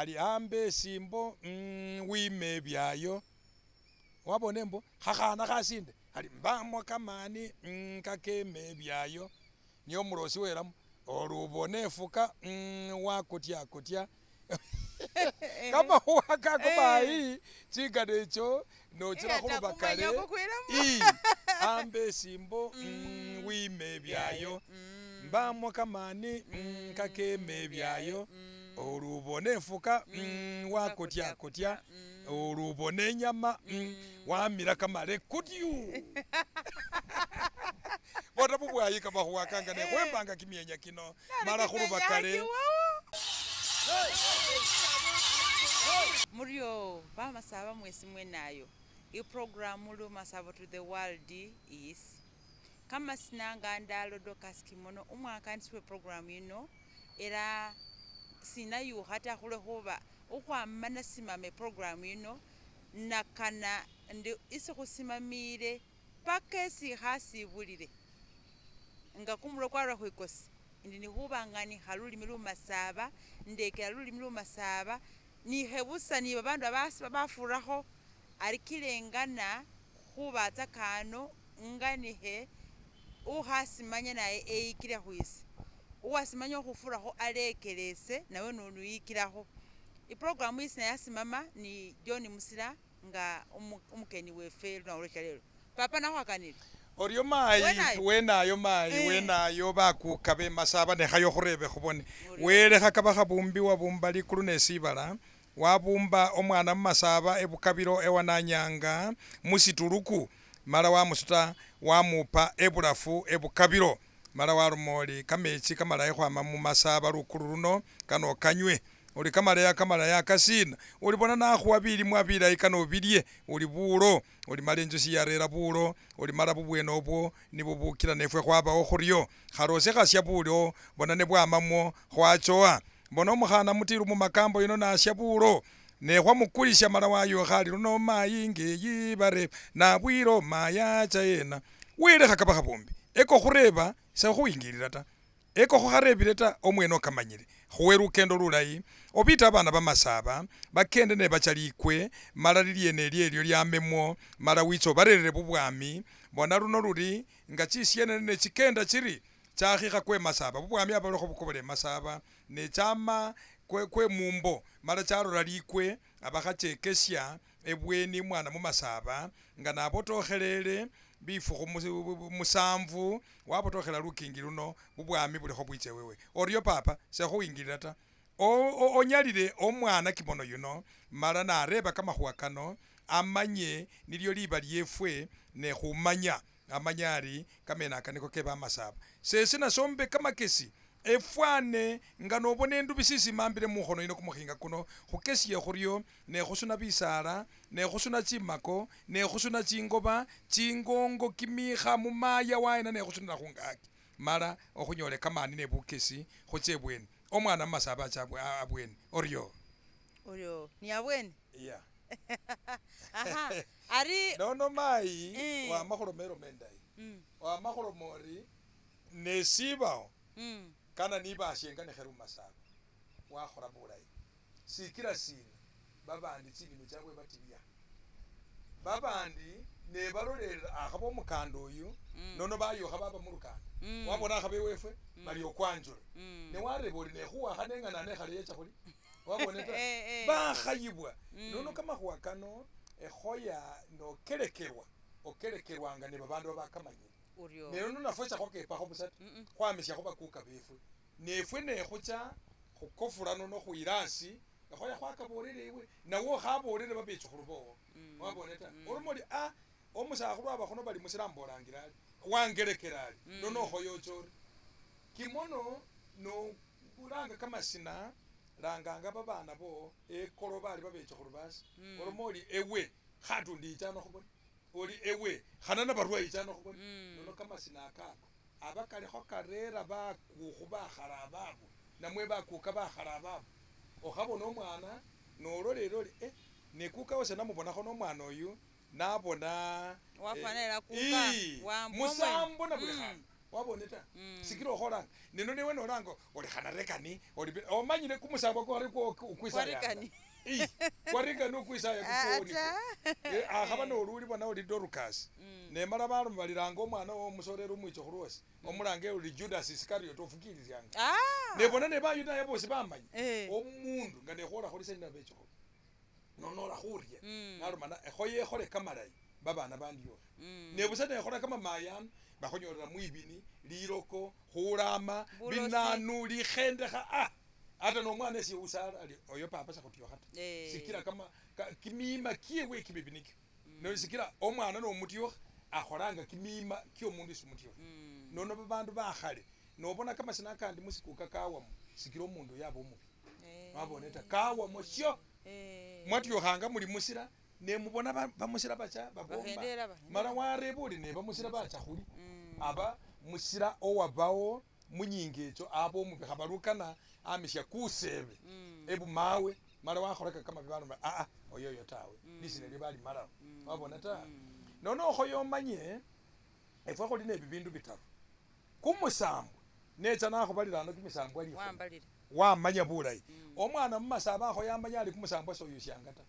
Ali amba esimbo wime ebyayo wabona embo khakhana khasinde khali mbamo kamani kakema ebyayo nio omulosi welamo oli ubona efuka wakutya kutya kamakhuwa kako mayi chingano echo nochila khulubakale amba esimbo wime ebyayo mbamo kamani kakema ebyayo oli ubona efuka wakutya kutya oli ubona enyama wamila kamale kutyu bona bubwayi kamakhuwa kanga nekhwembanga kimyenya kino mala khulubakale Muryo bamasaba mwesi mwenayo iprogramu Lumasaba to the world is kamasina nga ndalo Dorcas Kimono umwakandisi we programu ino era sinayukha ta khulwekhuba ukhwama nasimama eprogramu ino nakana ndi isi khusimamile paka esi khasibulile nga kumurwe kwarura khwikosi indi nikhubanga nikha lulimi lumasaba ndekela lulimi lumasaba nikhebusa ni babandu babafurakho ari kilengana khubatsaka ano nganikhe ukhasimanya naye eyikile khwise uwasimanya khufurakho alekelese nawe nonuyikilakho. Iprogramu isi nayasimama ni John Musila nga umukeni wefe lunaku lweshalelo. Papa nakhwakanile. Oryo mayi wenayo mayi wenayo bakuka bemasaba nekhayo khurebe khubone welekha kabakhabumbi wabumba likulu nesibala wabumba omwana mumasaba ebukabilo ewananyanga musituluku mala wamusuta wamupa ebulafu ebukabilo mala waloma oli kamechi kamalayi khwama mumasaba lukulu luno kano kanywe oli kamalaya kasina oli bona nakhuwa bilimwa bilayi kano bilye oli bulo oli mala enjusi yarera bulo oli mala bubwene obwo nibubukila nefwe khwabawo khuryo khalose khasya bulo bona nebwamamwo khwachowa bona omukhana mutilu mumakambo yuno nasya bulo nekhwamukulisya mala wayokha ali luno mayi ngeyi bare nabwilo mayacha yena welekha kabakhabumbi eko khureba sekhuyingilila ta eko khukharebile ta omwene okamanyile khuwe lukendo lulayi obita abana bamasaba bakende nebacha likwe mala lilyene elyo lyamemwo mala wicha obarerere bubwami bona luno luli nga chisyenene nechikenda chiri chakhikha kwe masaba bubwami abalokho bukobole masaba nechama kwe mumbo mala chalola likwe abakhachekesya ebweni mwana mumasaba nga nabotokhelele bifukhu musamvu wabotokhela lukingi luno bubwami bulikho bwiche wewe oryo papa sekhuyingilila ta onyalile omwana kimono yuno mala nareba kamakhuwa kano amanye nilyo liba lyefwe nekhumanya amanya ari kamene niko kebamasaba sesi nasombe kamakesi efwane nga nobona endubi sisimambile mukhono ino kumukhinga kuno khukesye khuryo nekhusuna bisala nekhusuna chimako nekhusuna chingoba chingongo kimikha mumaya wayena nekhusunila khungaki mala okhunyole kamani nebukesi khuche ebweni omwana mumasaba acha abweni oryo oryo ni abweni yeah. Aha ari nono mayi wamakhuloma eloma endayi wamakhuloma ori nesibawo kana nibashenga nekhera mumasaba wakhola bulayi sikila sina babandi chinimi chabwe batibya babandi nebalolela akhaba omukanda oyu nono bayokha baba mulukanda wabona akhaba ewefwe bali okwanjula newareba oli nekhuwakha nengana nekhale yecha khuli wabona ta bakhayibwa nono kamakhuwa kano ekhoya nokelekelwa okelekelwanga nebabandu babakamanyile nenono nafwe sakhwakepakho busa ta khwamisyakho bakuka befwe nefwe nekhucha khukofula nono khwilasi ekhoya khwakabolele ewe nawe okhabolele babechukhulu bowo wabona ta oloma oli omusakhulu abakhono bali musila mbolangila ali wangelekela ali nono okhoya ocha ori kimono nokulanga kamasina langanga babana bo ekolo bali babechukhulu basi oloma oli ewe khatundi ichano khubona oli ewe khanana barwa ichano khubona nono kamasina akako abakalikho karera bakukhu bakhala babo namwe bakuka bakhala babo okhabona omwana nololela oli nekuka wase namubonakho nomwana oyu nabona wafanela kuka musambo nabuli khandu Wabone ta sikila okholanga neno newe nolanga oli khanarekani oli omanyile kumusambwa kwari ukwisayanga kwarekani ukwisaya kukwoni akhaba noluli bona oli Dorcas nemala baloma balilanga omwana wo omusoreri omwichukhulu wosi omulange oli Judas Iscariot ofukilisyanga nebona nebayudaya bosi bamanya omundu nga nekhola kholisena bechukhulu nonola khurya nalomana ekhoye ekhole kamalayi babana bandyokhe nebusa nekhola kamamayano bakhonyolela mwibini liloko khulama binanu likhendekha ata nomwana esi usala ali oyo papa sakhutyokha ta sikila kama kimima kiewe kibibi nikyo nosikila omwana nomutyokha akholanga kimima kyomundu esi mutyokha nono babandu bakhale nobona kamasina akandi musikuka kawamo sikila omundu yaba omubi wabone ta kawamo syo mwatyokhanga muli musila nemubona bamusila bacha babomba mala wareba oli nebamusila bacha khuli aba musila owabawo munyinga echo aba omubi khabalukana amisya kusebe ebumawe mala wakholaka kamabi baloma oyoyo tawe lisina lyo balimalawo wabona ta nono okhoyo omanye efwe khuli nebibindu bitaru kumusambwa necha nakhubalilano kimisambwa likhumi wamanya bulayi omwana mumasaba akhoyo amanya ali kumusambwa soyusyanga ta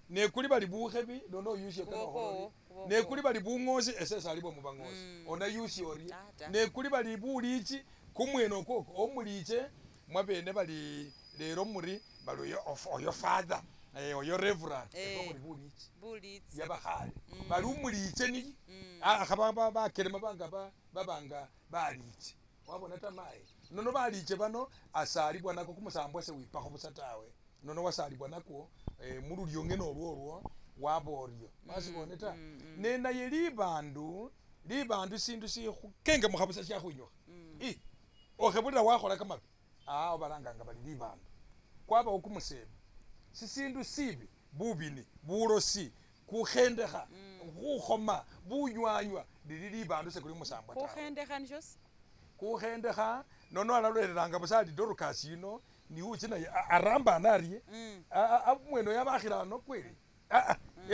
nekuli bali bukhebi nono oyusye kanokholori nekuli bali bung'osi esese alibwa mubang'osi ona yusye orye nekuli bali bulichi kumwene okwoko omuliche mwabene bali lero muri bali oyo father oyo reverend ekhuli bulichi yabakhale bali umuliche ni akhaba bakelema banga babanga baliche wabona tamaye nono baliche bano asalibwa nako kumusambwa se wipakho busa tawe nono wasalibwa nako mululyongene olwo waboryo wasibone ta nenaye libandu sindu sikhukenge mukhabusa syakhwinyukha okhebulila wakhola kamabi obalanganga bali libandu kwabawo kumusebe sisindu sibi bubini bulosi kukhendekha khukhoma bunywanywa lili libandu sekuli musambwa tawe kukhendekha nishosi kukhendekha nono alalwelelanga busa ali Dorcas yino niuchi naye arambana arye mwene yabakhilano kweli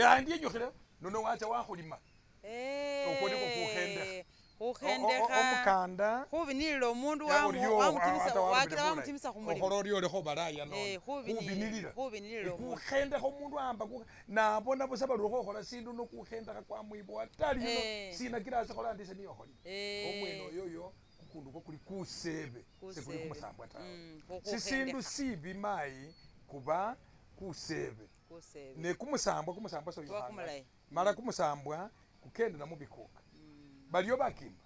andi enyukhile nono wacha wakhulima okwo niko kukhendekha khukhendekha omukanda khubinilila omundu wamutimisa wakila wamutimisa khumulimo okhola oryo olekho balaya nono khubinilila kukhendekha omundu amba nabona busa bali khokhola sindu nokukhendekha kwamwibowa tali yuno sina kila asikhola ndi ese niyo okholile omwene oyoyo kukundu kwo kuli kusebe sekuli kumusambwa tawe sisindu sibi mayi kuba kusebe ne kumusambwa soyokhanga mala kumusambwa kukendela mubikuka baliyo bakimba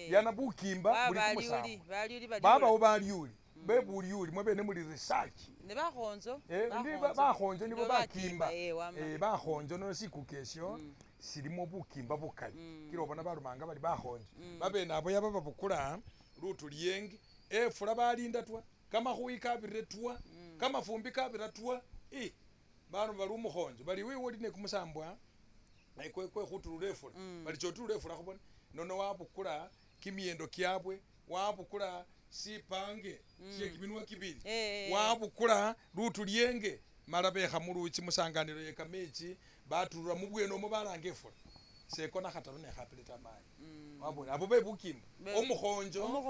yana bukimba buli kumusambwa babawo balyuli bebulyuli mwabene muli research ne bakhonzo bakhonzo nibo bakimba bakhonzo nono sikuka esyo silimo bukimba bukali kila obona balumanga bali bakhonzo babene abo yaba babukula lutulyenge efula balinda twa kamakhuyi kabirire twa kamafumbi kabira twa bano bali umukhonzo bali wiwe oli nekumusambwa kwe khutulula efula bali chotulula efula khubona nono wabukula kimiyendo kyabwe wabukula sipange sie kiminwa kibili wabukula lutulyenge mala bekha muluchi musanganilo ye kamechi batulula mubwene omwo balanga efula sekona khataru nekhapile tamayi wabona abo bebukimba omukhonzo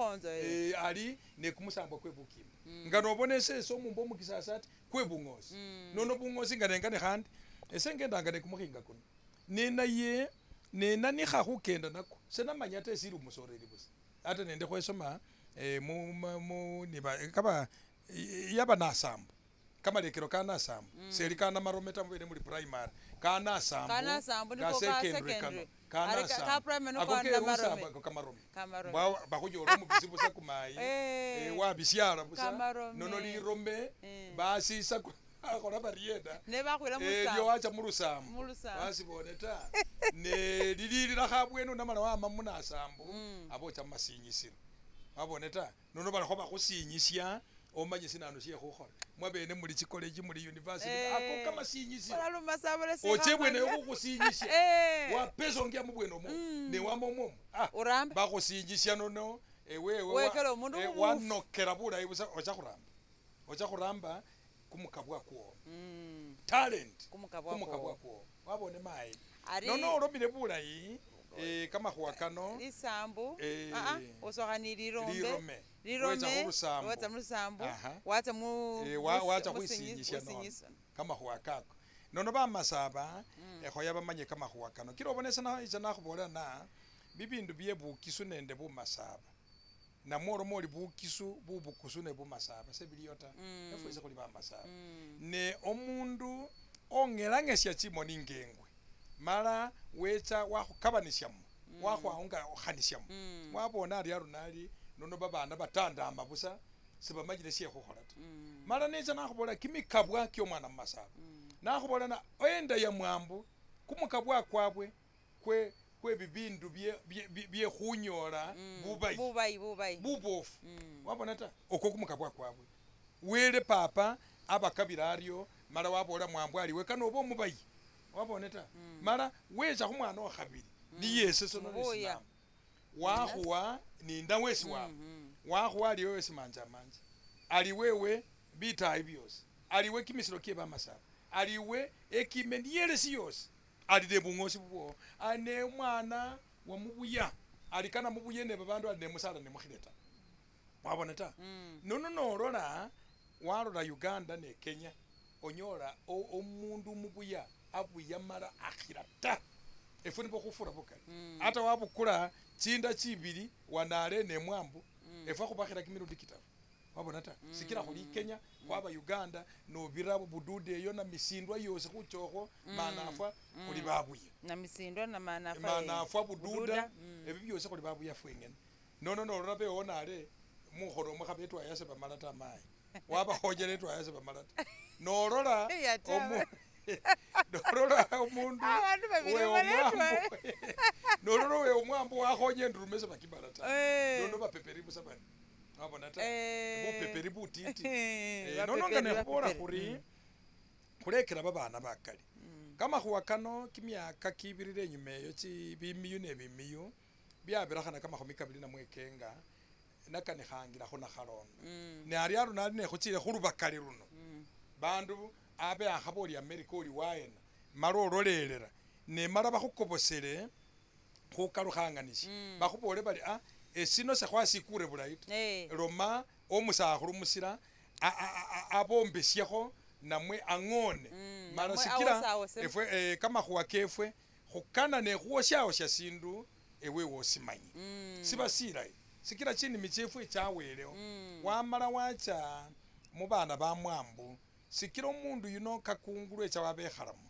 ali nekumusambwa kwebukimba nga nobona esese omumba omukisasa ati kwebung'osi nono bung'osi nga nengane khandi ese ngendanga nekumukhinga kuno nenaye nenanikha khukenda nako senamanya ata esili omusoreri busa ata nende khwesoma kaba yaba nasambu kamalekelo kanasambu seli kana marome ta mubene muli primary kanasambu niko ka secondary ka primary niko na kamarome bakhunyola omubisi busa kumayi wabisyala busa nono lirome basisa akhola bariena nebakhwila musambu lyo wacha mulusambu wasibone ta ne lililila khabwene namala wama munasambu abocha mumasinyisilo wabone ta nono balikho bakhusinyisya omanye sinano syekhukhola mwabene muli chicollege muli university ako kamasinyisyo oche bwene khukhusinyisya wapesa ongia mubwene omwo newama omwomo bakhusinyisya nono ewewe wanokela bulayi busa ocha khuramba kumukabwa kwo talent kumukabwa kwo wabone mayi nono olomile bulayi Kamakhuwa kano lisambu osokha ni lirombe lirome lirome wecha khulusambu wacha mulusambu wacha mu wacha khwisinyisya nono kamakhuwa kako nono bamasaba ekhoya bamanye kamakhuwa kano kila obona ese nakhubolela na bibindu bye bukisu nende bumasaba namwe oloma oli bukisu bubukusu ne bumasaba sebiliyo ta efwesi khuli bamasaba ne omundu ongelangesya chimoni ngengwe mala wecha wakhukabanisiamo wakhwaungakhanisiamo wabona ari arunali nono babana batandama busa sebamanyile syekhukhola ta mala necha nakhubolela kimikabwa kyomwana mumasaba nakhubolela na enda ya mwambu kumukabwa kwabwe kwe bibindu bye khunyola bubayi bubofu wabona ta okwo kumukabwa kwabwe wele papa abakabila aryo mala wabola mwambu ali wekana oba omubayi wabona ta mala wecha khumwana wa khabili niye sono nesinama wakhuwa ninda wesi wabwe wakhuwa aliwe wesi manja manja aliwewe bitayi byosi aliwe kimisilo kye bamasaba aliwe ekime niyelesi yosi alile bungosi bubwo ane mwana wa mubuya alikana mubuye ne babandu ali nemusala nemukhile ta wabona ta nono nolola walola Uganda ne Kenya onyola omundu mubuya abuya mala akhila ta efwe nibo khufura bukali ata wabukula chinda chibili wanale ne mwambu efwe khubakhila kimirundi kitaru wabona ta sikila khuli Kenya khwaba Uganda nobira budude eyo na misindwa yosi khuchokho manafwa khuli babuya na misindwa na manafwa manafwa bududa ebi byosi khuli babuya fwengene nono nolola bewonale mukhono mukhabetwa yase bamala ta mayi wabakhonyele etwa yase bamala ta nolola nolola omundu nolola we omwambu wakhonye endurume sebakimala ta nono bapeperi busa bari wabona ta bupeperi butiti nono nga nekhubola khuri khulekela babana bakali kamakhuwa kano kimyaka kibirile enyuma eyo bimiyu ne bimiyu byabirakhana kamakhumi kabili namwekenga nakanikhangirakho nakhalonda ne ari arunali nekhuchile khulubakali luno bandu abe akhaba oli America oli waena mala ololelela ne mala bakhukobosele khukalukhanganisya bakhubole bali esino sekhwasikure bulayi ta loma omusakhulu musila abombesyekho namwe ang'one mala sikila efwe kamakhuwa kefwe khukana nekhuwosyawosya sindu ewe wosimanye siba silayi sikila chinimi chefwe chawelewo wamala wacha mubana ba mwambu sikila omundu yuno kakungulu echa wabekhalamo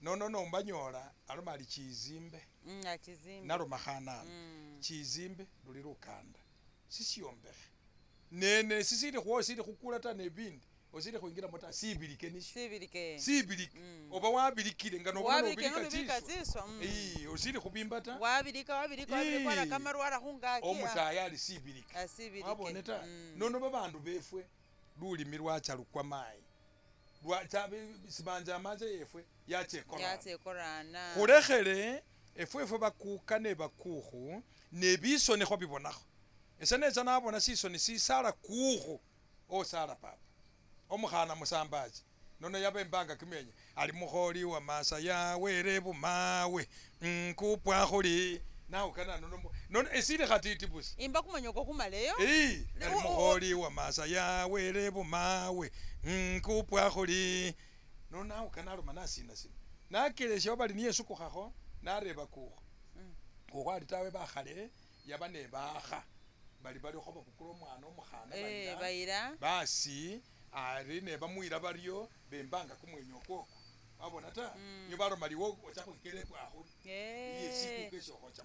nono nombanyola aloma ali chizimbe naloma khanana chizimbe luli lukanda sisyombekhe nene sisili khwosili khukula ta nebindi osili khwingilamo ta sibilike nisyo sibilike oba wabilikile nga nobona nobilika chiswa osili khubimba ta wabilika kamarwara khungaki omutaya ali sibilike wabone ta nono babandu befwe lulimi lwacha lukwa mayi sibanja manje yefwe yachekorana khulekhele efwefwe bakuka ne bakukhu ne bisoni khwabibonakho ese necha nabona sisoni sisala kukhu osala papa omukhana musambachi nono yaba embanga kimenya ali mukholi wa masaya wele bumawe nkupwa khuli nawe kana nono nono esili khatiti busi imba kumanyoko kumaleyo ali mukholi wa masaya wele bumawe nkupwa khuli nono nawe kana aloma nasina sina nakelesya bali niye sukukhakho nareba kukhu kukhu ali tawe bakhale yaba ne bakha bali balikho babukula omwana omukhana bayila basi ari ne bamwira baryo bembanga kumwenyo kwokwo wabona ta niyo baloma liwo ocha khwikele bwakhuli yesikuka esyokhocha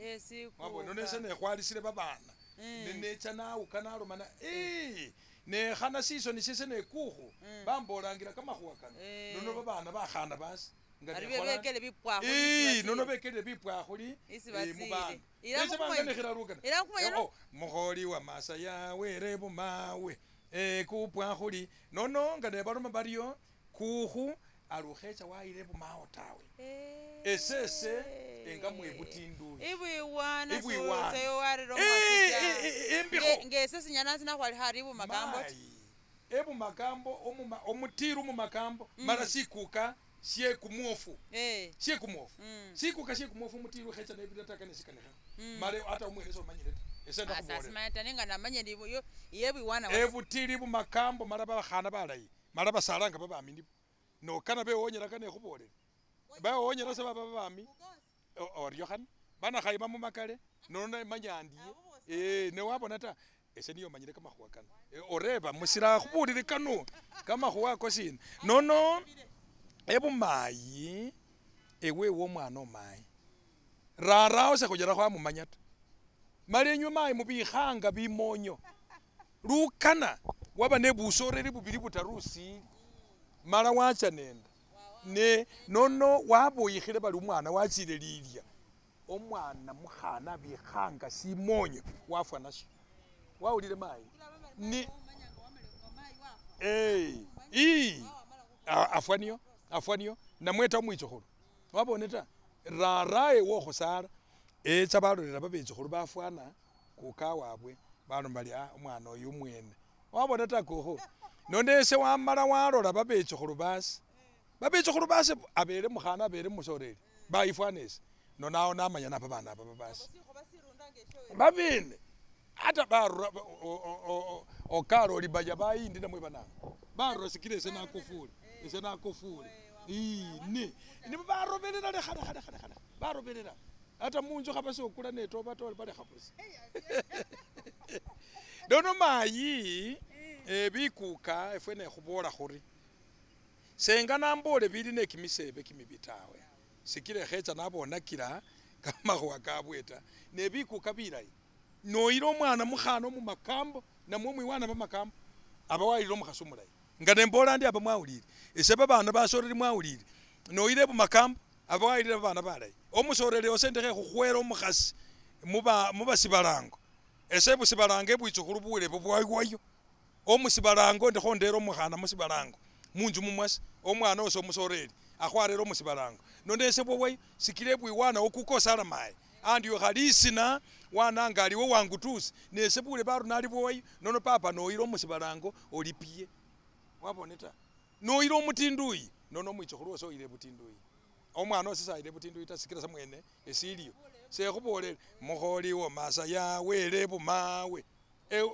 wabona nonese nekhwalisile babana nenecha nawuka naloma na nekhana sisoni sise nekukhu bambolangila kamakhuwa kano nono babana bakhana basi nono bekele bipwakhuli mubana ese banganikhila lukana mukholi wa masaya wele bumawe kupwakhuli nono nga nebaloma baryo kukhu alukhecha wayile bumawo tawe esese enga mwebutinduyi ibwiwana embikho ngese sinyanasi nakhwali khari bumakambo ebumakambo omutiru mumakambo mala sikuka She kumwofu. She kumwofu. Sikuka she kumwofu mutiru khecha nebira taka nesikanikha. Male ata umwene somanyire ta. Ese ndakhubolera. Asasimanya ta nenga namanye ndi yo yebwiwana Ebutili bumakambo mala babakhana balayi. Mala basalanga babami nibo. Nokana bewonyela kane khubolele. Bewonyela se baba babami. Oryo khane. Banakhayima mumakale nono manya ndiye. Newabona ta. Ese niyo manyire kamakhuwa kano. Oreba musila khubulile kano kamakhuwa ako sina. Nono ebumayi ewewe omwana omayi. Rarao sekhunyala khwamumanya ta. Mala enywe mayi mubikhanga bimonyo. Lukana waba nebusoreri bubili butaru usili. Mala wacha nenda. Ne nono waboyikhile bali umwana wachile lilya. Omwana mukhana abikhanga simonyo wafwa nasyo. Wawulile mayi. Ni afwa niyo namweta omwichukhulu. Wabone ta raraye wokhusala etsa balolela babechukhulu bafwana kuka wabwe baloma bali omwana oyu umwene. Wabona ta kukhu. Nono ese wamala walola babechukhulu basi. Babechukhulu basi abele mukhana abele musoreri bayifwana ese. Nono awo namanya na babana aba babasi. Babene ata barura okalo libaya bayindi namwe bananga. Barura sikile ese nakufule. Ese nakufule. Ni baroberera lekha baroberera. Ata munju khabasi okula netoba to balekha busi. Nono mayi bikuka efwe nekhubola khuri. Senga nambole bili ne kimisebe kimibi tawe. Sikile khecha nabonakila kamakhuwa kabwe ta. Ne bikuka bilayi. Noyila omwana mukhana mumakambo namwe mwiwana bamakambo aba wayile omukhasi omulayi. Nga nembola ndi aba mwawulile. Ese babana basoreri mwawulile. Noyile bumakambo aba wayilile babana balayi. Omusoreri ose ndekhe khukhwela omukhasi mubasibalango. Ese busibalango ebwichukhulu buwile bubwayiwayo. Omusibalango ndikho ndera omukhana musibalango. Munju mumwasi omwana ose omusoreri akhwarera omusibalango. Nono ese bwawayo sikile bwiwana okukosala mayi. Andiyo khalisina wananga aliwo wangutusi nese bule baruna ali bwawayo nono papa noyila omusibalango olipie. Wabone ta. Noyila omutinduyi nono omwichukhulu ose oyile butinduyi. Omwana ose sayile butinduyi ta sikila samwene esiliyo. Sekhubolele mukholiwo masaya wele bumawe.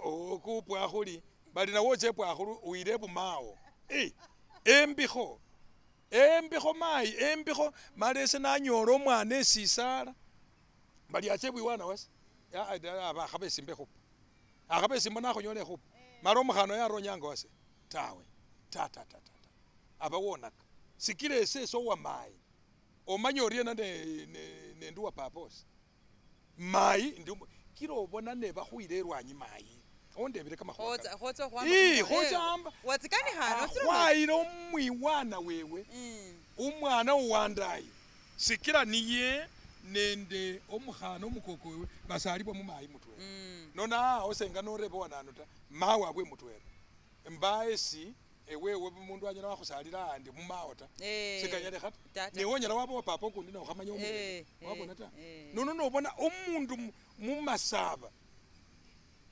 Okupwa khuli bali nawo chepwa khulu uyile bumawo. Embikho. Embikho mayi embikho mala ese nanyola omwana esisala. Bali ache bwiwana wase. Aba khabesimbe khupa. Akhabesimba nakhunyola ekhupa. Mala omukhana oyo aronyanga wase. Tawe. Ta. Aba wonaka. Sikila ese ese owa mayi. Omanya oriena nendu wa papa ose. Mayi ndi kila obona nebakhuyile erwanyi mayi. Ondebele kamakhuwa. Khotsa amba. Watsikani hano khwayile omwiwana wewe. Umwana uwandaye. Sikila niye nende omukhana omukoko wewe basalibwa mumayi mutwela. Nona osenga noreba wanano ta mawe abwe mutwela. Mbaesi ewewe mundu anyala wakhusalila andi mumawo ta. Sikanyalekha ta. Newonyala waba wa papa okundi nokhamanya omwene. Wabona ta. Nono nobona omundu mumasaba.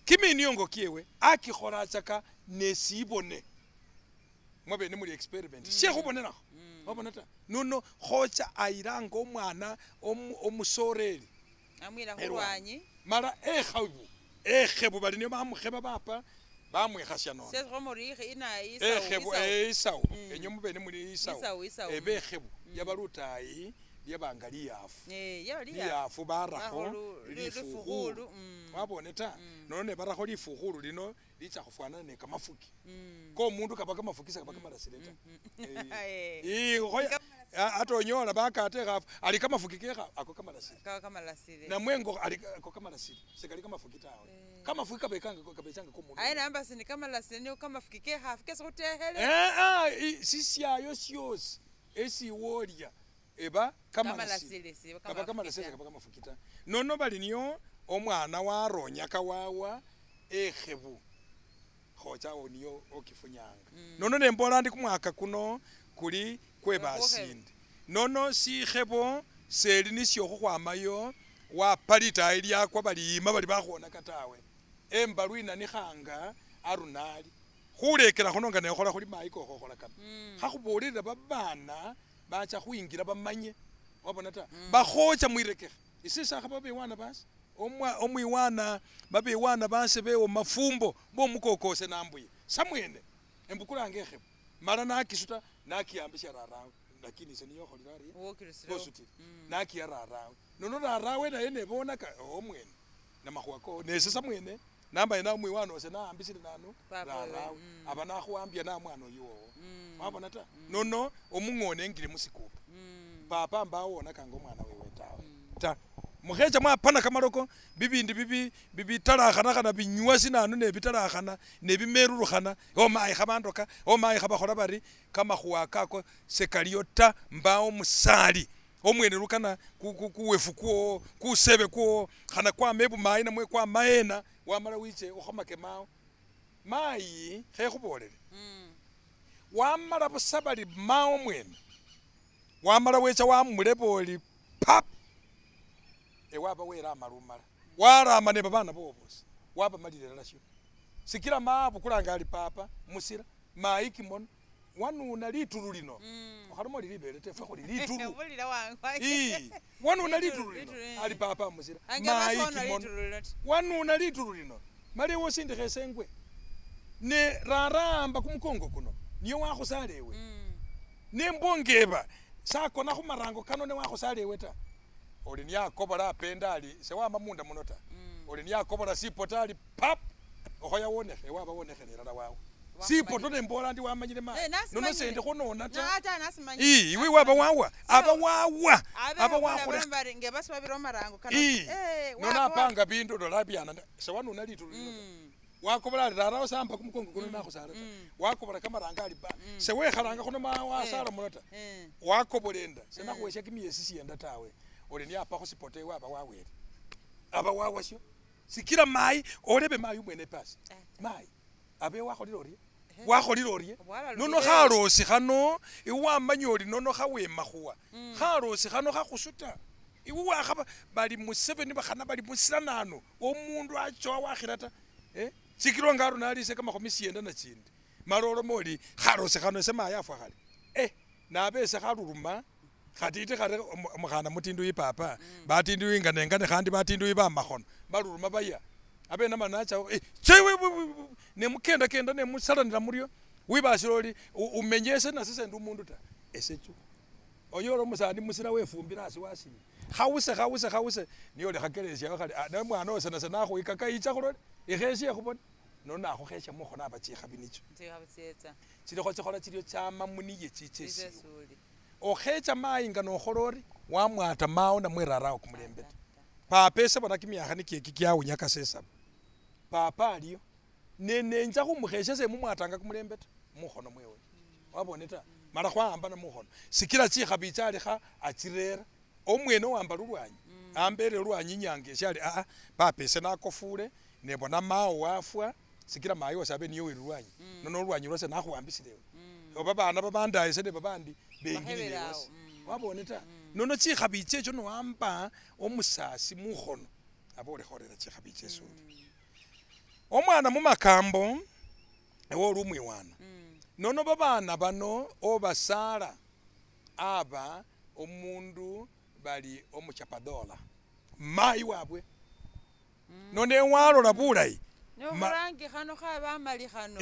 Kiminiongo kiewe akikhola nesibone. Mwabene muli experiment. Shekhubonelakho. Wabona ta. Nono khocha ayilanga omwana omusoreri. Amwila khulwanyi. Mala ekhebu bali niyo bamukheba bapa bamwikhasya nono. Ekhebu isau. Enywe mubene muli isau. Ebekhebu yabalutayi lyabanga liyafu. Liyafu barakho lifukhulu. Wabone ta. Nono nebarakho lifukhulu lino licha khufwanana ne kamafuki. Ko omundu kaba kamafuki kaba kamalasile ta. Ata onyola bakate khafu ali kamafuki kekha ako kamalasile. Kamalasile. Namwengo ali ako kamalasile sekali kamafuki tawe. Kamafuki kabekanga kabechanga ko mundu. Aye namba sini kamalasile niyo kamafuki kekhafu kese khutekhele. Sisyayo syosi esiwolya eba kamalasile. Kaba kamalasile kaba kamafuki ta. Nono bali niyo omwana waronyaka wawa ekhebu. Khocha niyo okifunyanga. Nono nembola ndi kumwaka kuno kuli kwebasindi. Nono sikhebo seli nisyo khukhwamayo wapalita lyakwa baliyima bali bakhwonaka tawe. Embalu inanikhanga arunali. Khulekela khuno nga nekhola khuli mayi kokhokhola kano. Khakhubolera babana Bacha khwingila bamanye wabona ta bakhocha mwirekekhe ise sakhaba babewana basi omwiwana babewana base bewo mafumbo bomukokose nambuye samwene embukulanga ekhebo mala nakisuta nakiyambisya rarawe lakini ise niyo okholile arie osutile nakiya rarawe nono rarawe naye nebonaka omwene namakhuwa ko nese samwene namba ena omwiwana ose naambisile nanu rarawe aba nakhuwambya namwana oyu wowo wabona ta nono omung'one engile musikupa papa mbawonakanga omwana wewe tawe ta mukhecha mwapana kamaloko bibindi bibi bibitalakhanakhana binywa sinanu nebitalakhana nebimerurukhana omayi khabandoka omayi khabakhola bari kamakhuwa kako sekaliyo ta mbawo musali omwene lukana kuwefu kwowo kusebe kwowo khana kwama ebumayi namwe kwama ena wamala wiche ukhomake mawo mayi khekhubolele wamala busa bali mawo mwene wamala wecha wamuleba oli pap ewaba werama lumala warama ne babana bowo bosi wabamalile lasho sikila maabukulanga ali papa musila mayi kimono wanuna litulu lino okhaloma oli libele te efwe khuli litulu wanuna litulu lino ali papa musila mayi kimono wanuna litulu lino mala ewe osindikha esengwe ne raramba kumukongo kuno niyo wakhusala ewe nembongeba sakona khumarango kano ne wakhusala ewe ta oli niakobola apenda ali sewama munda muno ta oli niakobola sipota ali pap okhoya wonekhe waba wonekhele elala wawe sipoto nembola ndi wamanyile ma nono sendi khunona ta iwe waba wawa aba wawa aba wakhulekha nono apanga bindu lola byana sewanuna litulu lino wakobola ali rarawo samba kumukongo kuno nakhusala ta wakobola kamaranga ali ba sewekhalanga khuno wasala muno ta wakobola enda senakhuwesya kimiyesi siyenda tawe oli niapa khusipoto ewe aba wawele aba wawasyo sikila mayi olebe mayi umwene pasi mayi abe wakholile orie wakholile orie nono khalosi khano iwe wamanya oli nono khawemakhuwa khalosi khano khakhusuta iwe wakhaba bali Museveni bakhana bali musila nanu omundu achowa wakhila ta sikila nga aruna alise kamakhomi siyenda na chindi mala oloma oli khalosi khano ese mayi afwa khale nabe ese khaluluma khatiti khare omukhana mutinduyi papa batinduyi nga nengane khandi batinduyi bamakhono baluluma baya abene manacha nemukenda kenda nemusalanila murio wibasile oli umenyese nase sendi omundu ta esechu oyola omusani musila wefumbila asi wasinye khawuse khawuse khawuse niyo lekhakelesyawo khali nemwana ose nase nakhwikaka icha khulole ikhesye khubone nono nakhukhesya mukhono aba chikhabi nicho chilikho chikhola chilio chama muniye chiche esiwe okhecha mayi nga nokhola ori wamwata mawo namwe rarawo kumulembe ta papa ese bona kimyakha nikyeki kyawunyaka sesaba papa aliyo nenenja khumukhesya semumwatanga kumulembe ta mukhono mwewe wabone ta mala khwahambana mukhono sikila chikhabi chalikha achirera omwene owamba lulwanyi ambere lulwanyi inyanga esyali papa ese nakofule nebona mawo wafwa sikila mayi wase abe niyo wele lulwanyi nono lulwanyi lwase nakhuwambisile ewe oba babana babandaye ese ne babandi bengilile wase wabone ta nono chikhabi checho nowamba omusasi mukhono aba olekholera chikhabi chesuli omwana mumakambo ewe oli umwiwana nono babana bano obasala aba omundu bali omuchapadola mayi wabwe none walola bulayi nokhurangi khano khabamali khano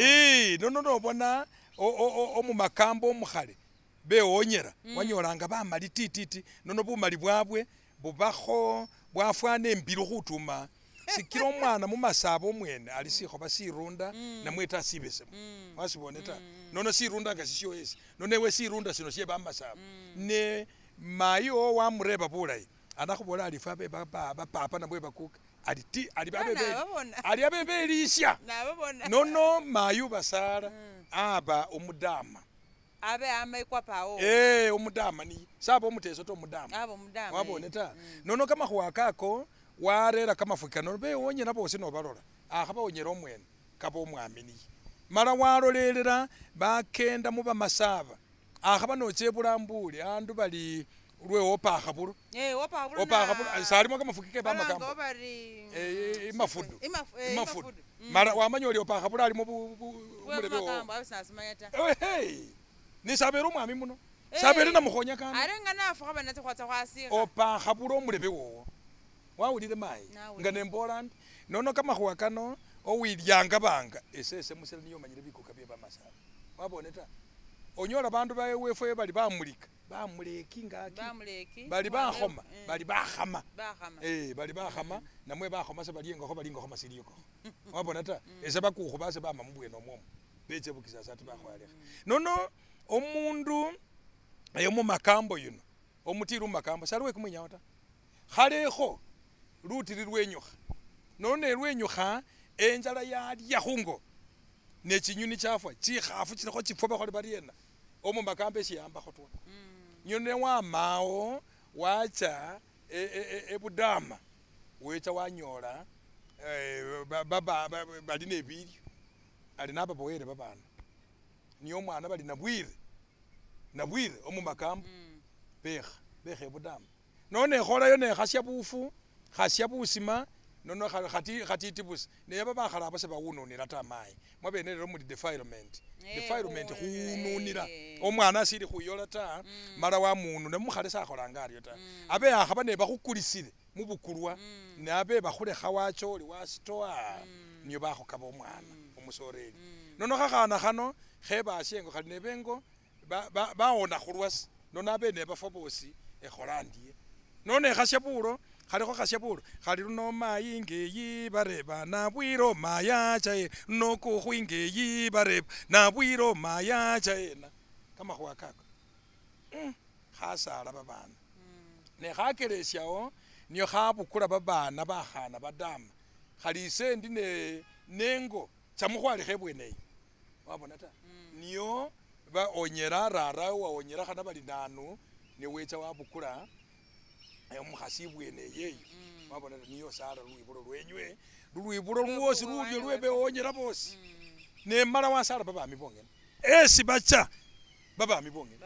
nono nobona omumakambo omukhale bewonyera wanyolanga bamali tititi nono bumali bwabwe bubakho bwafwana embilu khutuma sikila omwana mumasaba omwene ali sikhoba sirunda namwe ta sibesemu wasibone ta nono sirunda nga sisyoesi nono ewe sirunda sino sye bamasaba ne mayi owo wamureba bulayi anakhubola ali fwe bapapa namwe bakuka ali ti ali ali abebelisya nono mayi ubasala aba omudama abe amaikwa pawo omudama ni saba omuteso ta omudama aba omudama wabone ta nono kamakhuwa kako warera kamafuki kano bewonyera bosi nobalola akhabawonyera omwene kaba omwaminiye mala walolelela bakenda mubamasaba akhaba noche ebulambuli andu bali lwe opakhabulo opakhabulo salimo kamafuki ke bamakambo imafudu imafudu mala wamanya oli opakhabulo alimo mulebe wo nisabere omwami muno. Sabele namukhonya kana are nga nafukha banatsa khwatsa khwasikha opakhabula omulebe wowo wawulile mayi Nawulile. nga nembola ndi nono kamakhuwa kano owilyanga banga esese musele niyo omanyile bikuka bye bamasaba wabone ta onyola bandu bawefwe bali bamulika bamuleki ngaki bamuleki bali bakhoma Eh, bali bakhama bakhama bali bakhama namwe bakhoma sebali engokho bali ingokho masili wabona ta ese bakukhu base bama mubwene omwomo beche bukisasa ati bakhwalekha nono omundu eyo mumakambo yuno omutili mumakambo sali wekumwinyawo ta khalekho lutili lwenyukha nono nelwenyukha enjala yalya khungo nechinyuni chafwa chikhafu chilikho chifwa bakhole bariena omumakambo esiyambakho twa nyo newamawo wacha ebudama wecha wanyola bali nebilyo ali nababoyele babana niyo omwana bali nabwire omumakambo bekha ebudama nono nekholayo nekhasya bufu khasya busima nono khatiti busa neyaba bakhala abo sebawununila ta mayi mwabene lelo muli defilement defilement khununila omwana asili khuyola ta mala wamununa mukhale sakholanga aryo ta abe akhaba nebakhukulisile mubukulwa nabe bakhulekha wacha oli wasitoa niyo bakhukaba omwana omusoreri nono khakhana khano khebasya engo khali nebengo bawona khulwasi nono abe nebafwa bosi ekhola ndie nono nekhasya bulo khalikho khasya bulo khali luno mayi ngeyi bareba nabwilo mayacha ena luno kukhu ingeyi bareba nabwilo mayacha ena kamakhuwa kako khasala babana nekhakelesyawo niyo khabukula babana bakhana badama khali ise ndi nengo chamukhwalikho ebweneyo wabona ta niyo baonyela rara wawonyela khana bali nanu newecha wabukula omukhasi ibwene eyeyo wabona niyo osala lwibulo lwenywe lulwibulo lwosi lulyo lwebewonyela bosi nemala wasala babami bongene esi bacha babami bongene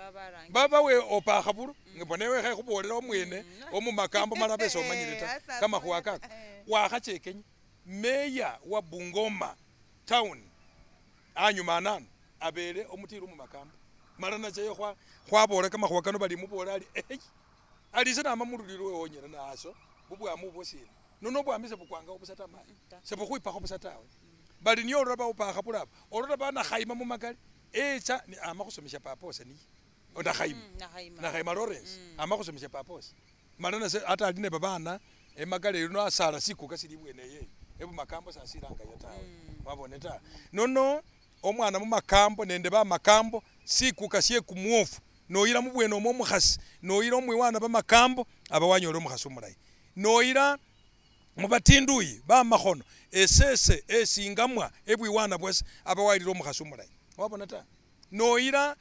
babawe opakhabulo ngabona khekhubolela omwene omumakambo mala bese omanyile ta kamakhuwa kako wakhachekenya meya wa Bungoma town anyuma anano abele omutili mumakambo mala nachayo khwabola kamakhuwa kano bali mubola ali alise nama mululilo wewonyela naso bubwamu bwosina nono bwami sebukwangakho busa ta mayi sebukhwipakho busa tawe bali niyo olola bawupakha bulaba olola banakhayima mumakali echa ama khusomesya papa ose niye nakhayima nakhayima Lawrence ama khusomesya papa ose mala nase ata ali ne babana emakali luno asala sikuka sili ibwene eyeyo ebumakambo sasilangayo tawe wabone ta nono omwana mumakambo nende bamakambo sikuka syekumwofu noyila mubwene omwo omukhasi noyila omwiwana bamakambo aba wanyola omukhasi omulayi noyila mubatinduyi bamakhono esese esingamwa ebwiwana bwase aba wayilile omukhasi omulayi wabona ta noyila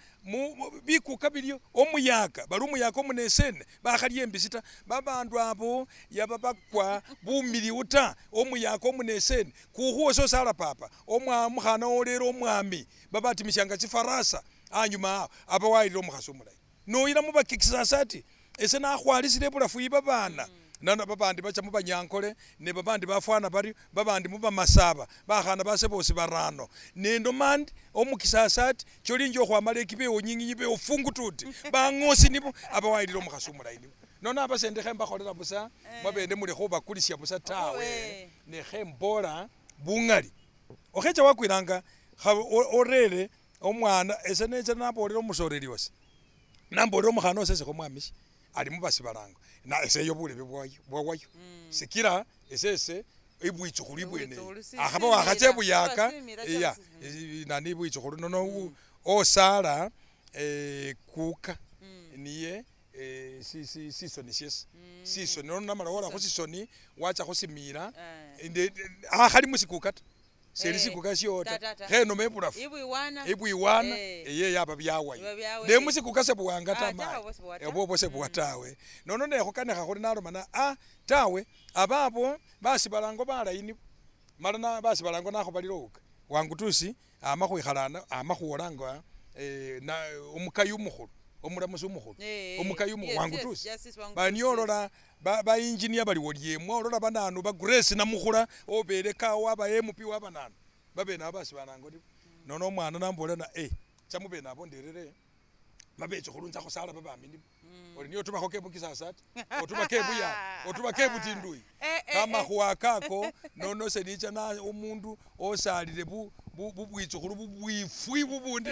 bikuka bilyo omuyaka bali omuyaka omunesene bakhalya embisi ta babandu abo yaba bakwa bumiliu ta omuyaka omunesene kukhuwose osala papa omukhana olera omwami babatimisyanga chifarasa anyuma awo aba wayilile omukhasi omulayi noyila mubakikisasa ati ese nakhwalisile ebulafu ibabana nana babandi bacha mubanyankole ne babandi bafwana bari babandi mubamasaba bakhana base bosi barano nendo mandi omukisasa ati cholinja okhwamala ekibewo nyinginyi bewo fungututi bangosi nibo aba wayilile omukhasi omulayi nibo nono abasende khembakholela busa mwabene muli khubakulisya busa tawe nekhembola bungali okhecha wakwilanga orere omwana ese necha nabolela omusoreri wase nambolera omukhana ose esekho mwamisye ali mubasibalango na eseyo bulebe bwawayo sikila esese ibwichukhulu ibwene akhaba wakhacha ebuyaka iya nani ibwichukhulu nono osala kuka niye sisoni syesi sisoni nono namala wola khusisoni wacha khusimila akhali musikuka ta seli sikuka syota khenoma ebulafu ibwiwana eye yaba byawayo ne musikuka sebuwanga ta mayi obwo sebuwa tawe nono nekhukanikha khuli nalomana tawe ababo basibalango balayi nibo mala basibalango nakhubalila owuka wangutusi ama khwikhalana ama khuwolanga omukayi omukhulu omulamusi omukhulu omukayi omukhulu wangutusi baniolola ba engineer bali wolyemwa olola bananu ba Grace namukhula obele kawo aba MP wabananu babene abo basibalango nibo nono omwana nambolela na chamubene abo nderere Babechukhulu ncha khusala babami nibo. Oli niyo otubakho kebukisasa ati, otuba kebuya, otuba kebutinduyi. Kamakhuwa kako nono senicha na omundu osalile bubwichukhulu bubwifwi bubundi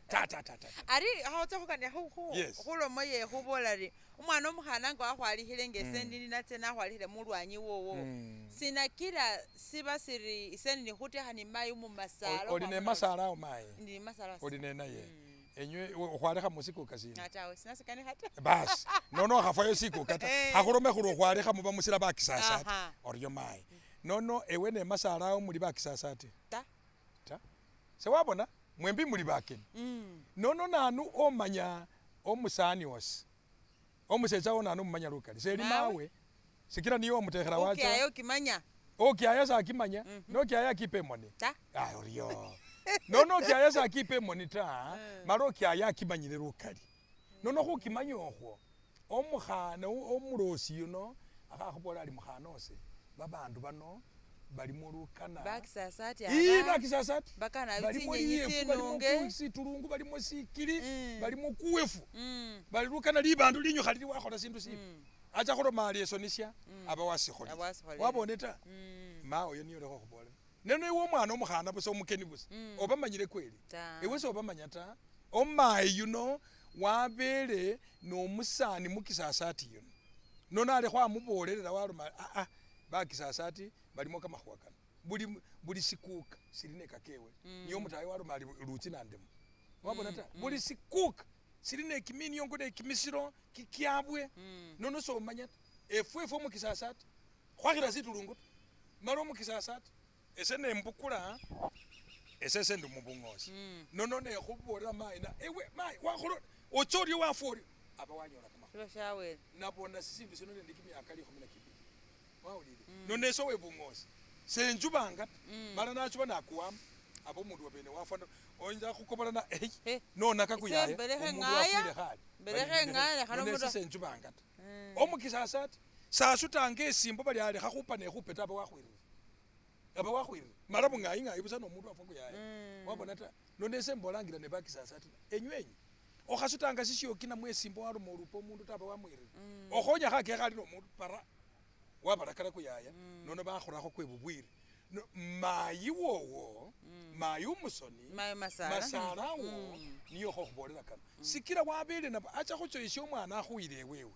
ta ta ta ta. Ari khotsa khukania khulomo ye khubola ri omwana omukhana nga wakhwalikhile nga ese ndili natse nakhwalikhile mulwanyi wowo sinakila siba siri ese ndi khutekha ni mayi mumasalo. Oli ne masalo awo mayi? Ndi masalo. Oli ne naye? Enywe okhwalikha musikuka sina? Tawe sinasikanikha ta. Basi nono okhafwayo sikuka ta, khakhulome khuli okhwalikha muba musila bakisasa ati oryo mayi. Nono ewe ne masalo awo muli bakisasa ati? Ta. Ta. Sewabona mwembi muli bakeni. Nono nanu omanya omusani wasi omusetsa wo nanu mumanya lukali seli mawe sikila niyo omutekhela wacha okiayo okimanya okiaya sakimanya nokiaya akipa emoni ta oryo nono okiaya sakipa emoni ta mala okiaya akimanyile lukali nono khukimanya okhwo omukhana omulosi yuno akhakhubola ali mukhana ose babandu bano balimo lukana bakisasa ati bakisasa ati bakana balimo tsinyenyi liyefu balimo tsinunge situlungu balimo sikili balimo kuwefu bali lukana libandu linyukha lili wakhola sindu sibi acha khuloma ali esonisya aba wasikholile wabone ta mawe niyo lekho khubolela neno ewe omwana omukhana busa omukeni busa obamanyile kweli ewe sobamanya ta omayi yuno wabele nomusani mukisasa ati yuno nono ali khwamubolelela waloma aa bakisasa ati balimo kamakhuwa kano buli sikuka sili ne kakewe niyo omutayi waloma ali lutsi nandemo wabona ta buli sikuka sili ne kiminiongo ne kimisiro kikyabwe nono somanya ta efwefwe omukisasa ati khwakhila situlungu ta mala omukisasa ati ese nembukula ese ndi mubung'osi nono nekhubolela mayi na ewe mayi wakhola otsa oryo wafwa oryo aba wanyola kamakhuwa nabona sisindu sino nende kimyaka 12 wawulile nono ese webung'osi senjubanga mala nachuba nakuwama aba omundu wabene wafwa oyinza khukobolana nonaka kuyaya omundu wafwile khale nono ese senjubanga ta omukisasa ati sasutanga esimbo bali alekha khupa nekhupe ta aba wakhwirire aba wakhwirire mala bung'aying'ayi busa nomundu wafwa kuyaya wabona ta nono ese mbolangila ne bakisasa ati enywe okhasutanga sisyoki namwe esimbo waloma olupa omundu ta aba wamwirire okhonya khakekha ali nomundu para wabalakala kuyaya nono bakhurakho kwe bubwire mayi wowo mayi omusoni masala wo niyo khokhubolela kano sikila wabele nabo acha khuchoyesya omwana akhuyile ewewe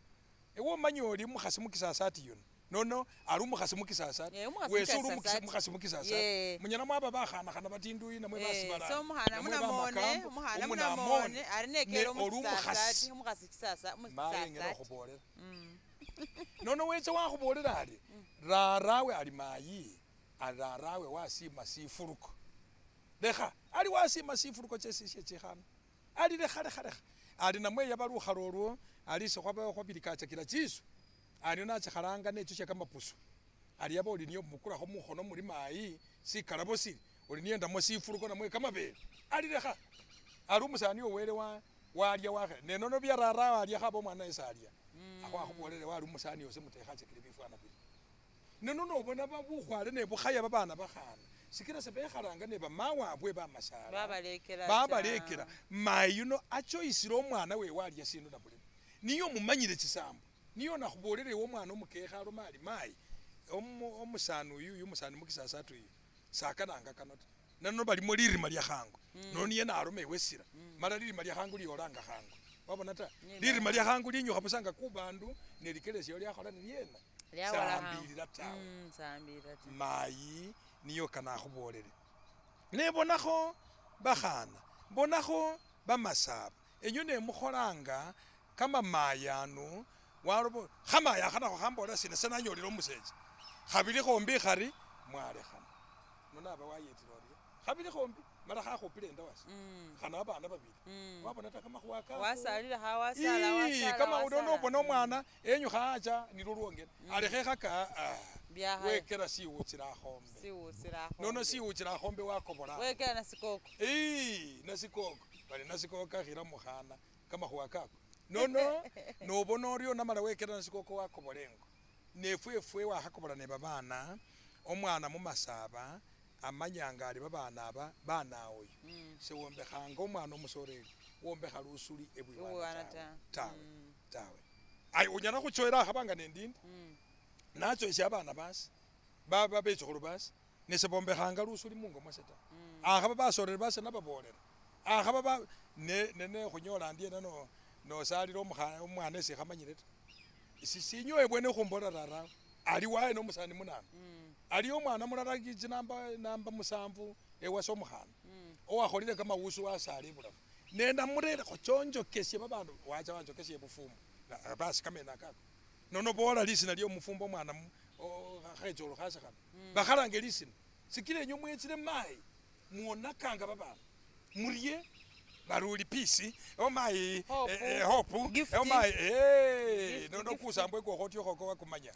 ewe omanya oli mukhasi mukisasa ati yuno nono ali omukhasi mukisasa ati wesi oli omukhasi mukisasa ati munyala mwaba bakhanakhana batinduyi namwe basibala namwe bamakambo omunamone ne oli omukhasi mayi ngena okhubolela nono wecha wakhubolela ali rarawe ali mayi ararawe wasima sifuluko lekha ali wasima sifuluko chesisye chikhana ali lekha lekha lekha ali namwe yaba lukhala olwo ali se khwabilikachakila chisu ali nachikhalanga nechusya kamapusu ali yaba oli niyo mukulakho mukhono muli mayi sikalabo sili oli niyo endamo sifuluko namwe kamabele ali lekha ali omusani owele walya wakhela nenono bya rarawe alya khaba omwana ese alya akho akhubolele wali omusani ose mutekhachakile bifwana bili nono nobona bukhwale nebukhaya babana bakhana sikila sebekhalanga nebamawabwe bamasala babalekela mayi yuno achoyisile omwana wewe alya sindu nabulimo niyo mumanyile chisambo niyo nakhubolele ewe omwana omukekha aloma ali mayi omusani uyu umusani mukisasa ati uyu sakananga kano ta nono balimo lirima lya khangu nono niye naloma ewe sila mala lirima lya khangu liyolanga khangu wabona ta lirima lya khangu linyukha busa nga kubandu nelikelesyo lyakhola nilyena sambilila tawe mayi niyo kanakhubolele nebonakho bakhana bonakho bamasaba enywe nemukholanga kamamayanu walobo khamaya khanakho khambolela sina senanyolile omusetsa khabili khombi khari mwalekhana nono aba wayetile orye khabili khombi mala khakhupile endawasi khana abana babili wabona ta kamakhuwa kako wasalile khawasala kama nono obona omwana enyukha acha nilwo lwongene alekhe khaka wekela siwutsila akhombe nono siwutsila akhombe wakobola wekela nasikoko nasikoko bali nasikoko kakhila mukhana kamakhuwa kako nono nobona oryo namala wekela nasikoko wakobola engo nefwefwe wakhakobola nebabana omwana mumasaba amanyanga ali babana aba banawoyo sewombekhanga omwana omusoreri Wombekha lusuli Ebwiwana ebwiwana ta. tawe tawe ayi unyala khuchoela akhabanga nendindi nachoesya abana basi babechukhulu basi nesebombekhanga lusuli mungo mwase ta akhaba basoreri base nababolela akhaba ba ne khunyola ndiena nosalila omwana esi khamanyile ta sinyowe bwene khumbolela rarawe ali waye nomusani munana ali omwana mulala namba 7 ewase omukhana owakholile kamawusu wasala ebulafu nendamurere khochonjokesye babandu wacha wanjokesye bufumbo basi kamene akako nono bola lisina lyo mufumbo omwana khecholo khase khano bakhalange lisina sikila enyo mwechile mayi mwonakanga babana murye baruli pisi omayi hope omayi nono kusambwe kwokhotyokho wakumanya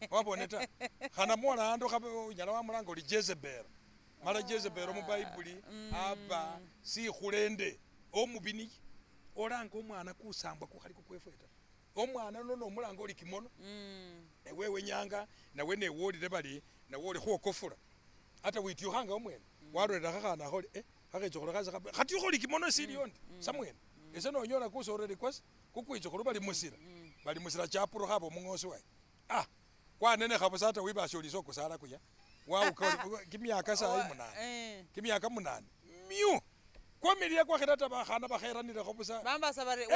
wabone ta khana mwola andu unyala wamulanga oli Jezebel mala Jezebel mu Bible aba sikhulende omubini olanga omwana kusambwa kukhali kukwefwe ta omwana nono omulanga oli kimono ewewe nyanga nawe newolile bali nawe oli khwokofula ata wityukhanga omwene walolera khakhana kholi khakhechukhulu khase khatyukha oli kimono siliyo ndi samwene ese nonyola kusorere kwase kukwichukhulu bali musira bali musira chapurukha aba omung'osi waye kwanenekha busa ata wibasya oli sokusala kuya wawuka kimyaka sayi 8 kimyaka 8 myu kwamiliya kwakhira ata bakhana bakheranilekho busa bambasa bari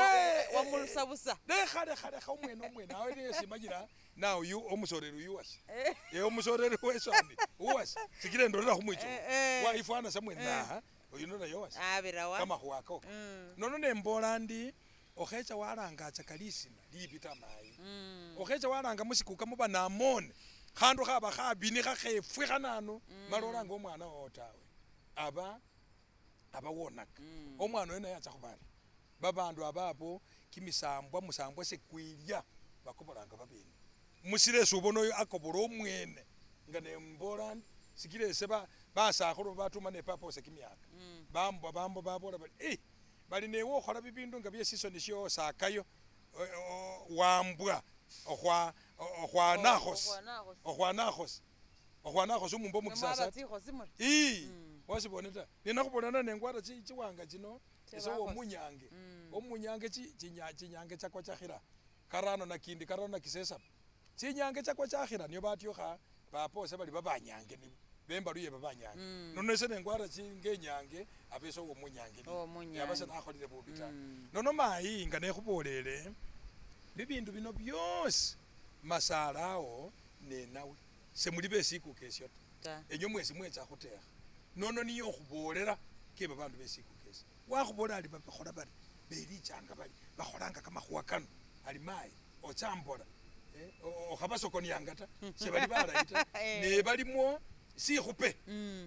wamulusa busa lekha omwene awe nesimanyila na uyu omusoreri uyu wasi omusoreri wesani uwasi sikila endolera khumwichukhulu waifwana samwene naha uyu nonayo wasi abirawa kamakhuwa ako nono nembola ndi okhecha walanga kalisina libi ta mayi okhecha walanga musikuka muba namone khandu khaba khabini khakhefwe khanano mala olanga omwana wowo tawe aba wonaka omwana oyo naye acha khubari babandu ababo kimisambwa musambwa sekwilya bakobolanga babene musile subona oyo akobola omwene nga nembola ndi sikila ese basakhulu batuma ne papa ose kimyaka bambo babola bali bali newe okhola bibindu nga byesisoni syosakayo wambwa okhwanakhosi omumba omukisasa wasibone ta nenakhubolana nengwara chiwanga chino ese omunyange omunyange chinyange chakwa chakhira karano na kindi karano na kisesaba chinyange chakwa chakhira niyo batyukha papa ose bali babanyange nibo bembaluye babanyange nono ese nengwara chingenyange abese omunyange yabase nakholile bubi ta nono mayi nga nekhubolele bibindu bino byosi masalawo nenawe semuli besikuka esyo ta enyo mwesi mwecha khutekha nono niyo okhubolera ke babandu besikuka esyo wakhubola ali bakhola bari belichanga bali bakholanga kamakhuwa kano ali mayi ochambola okhabasokonianga ta sebali balayi ta ne balimo sikhupe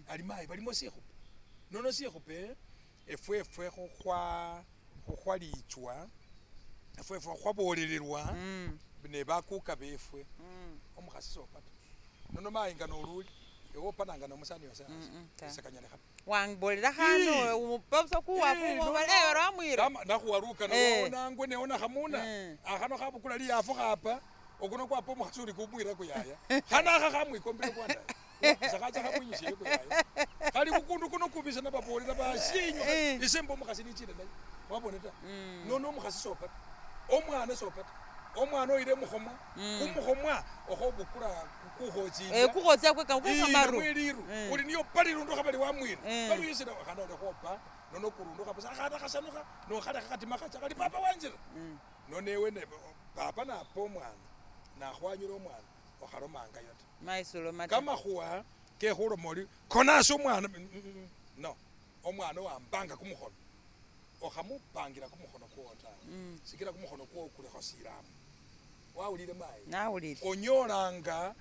ali mayi balimo sikhupe nono sikhupe efwefwe khukhwalichwa efwefwe khwabolelelwa ne bakuka befwe omukhasi sopata nono mayi nga noluli ewopananga nomusani yose sekanyalekha wangbolera khano umupa kuwafu wamwira nakhuwaruka nangwe neona khamuna akhano khabukula liyafu khapa okuno kwapa omukhasi uli kumwira kuyaya khanakha khamwikombile kwanda sakhacha khamwinyishile kuyaya khali kukundu kuno kubisa nababolera bashinyu ese mba omukhasi nichile naye wabone ta nono omukhasi sopata omwana sopata omwana oyile mukhomwa kumukhomwa okhobukula kukhochilya kukhocha kwekamaru liru uli niyo palirundu khabali wamwira baluyisila khana ole khopa nono kurundu khabusa khana khasanukha nokhalekha khatima khacha khali papa wanjira nonewe ne papa napa omwana nakhwanyula omwana okhalomangayo ta kamakhuwa kekhuloma oli konasi omwana no omwana wambanga kumukhono okhamupangira kumukhono kwowo tawe sikila kumukhono kwowo kulikho silamu wawulile mayi nawulile onyolanga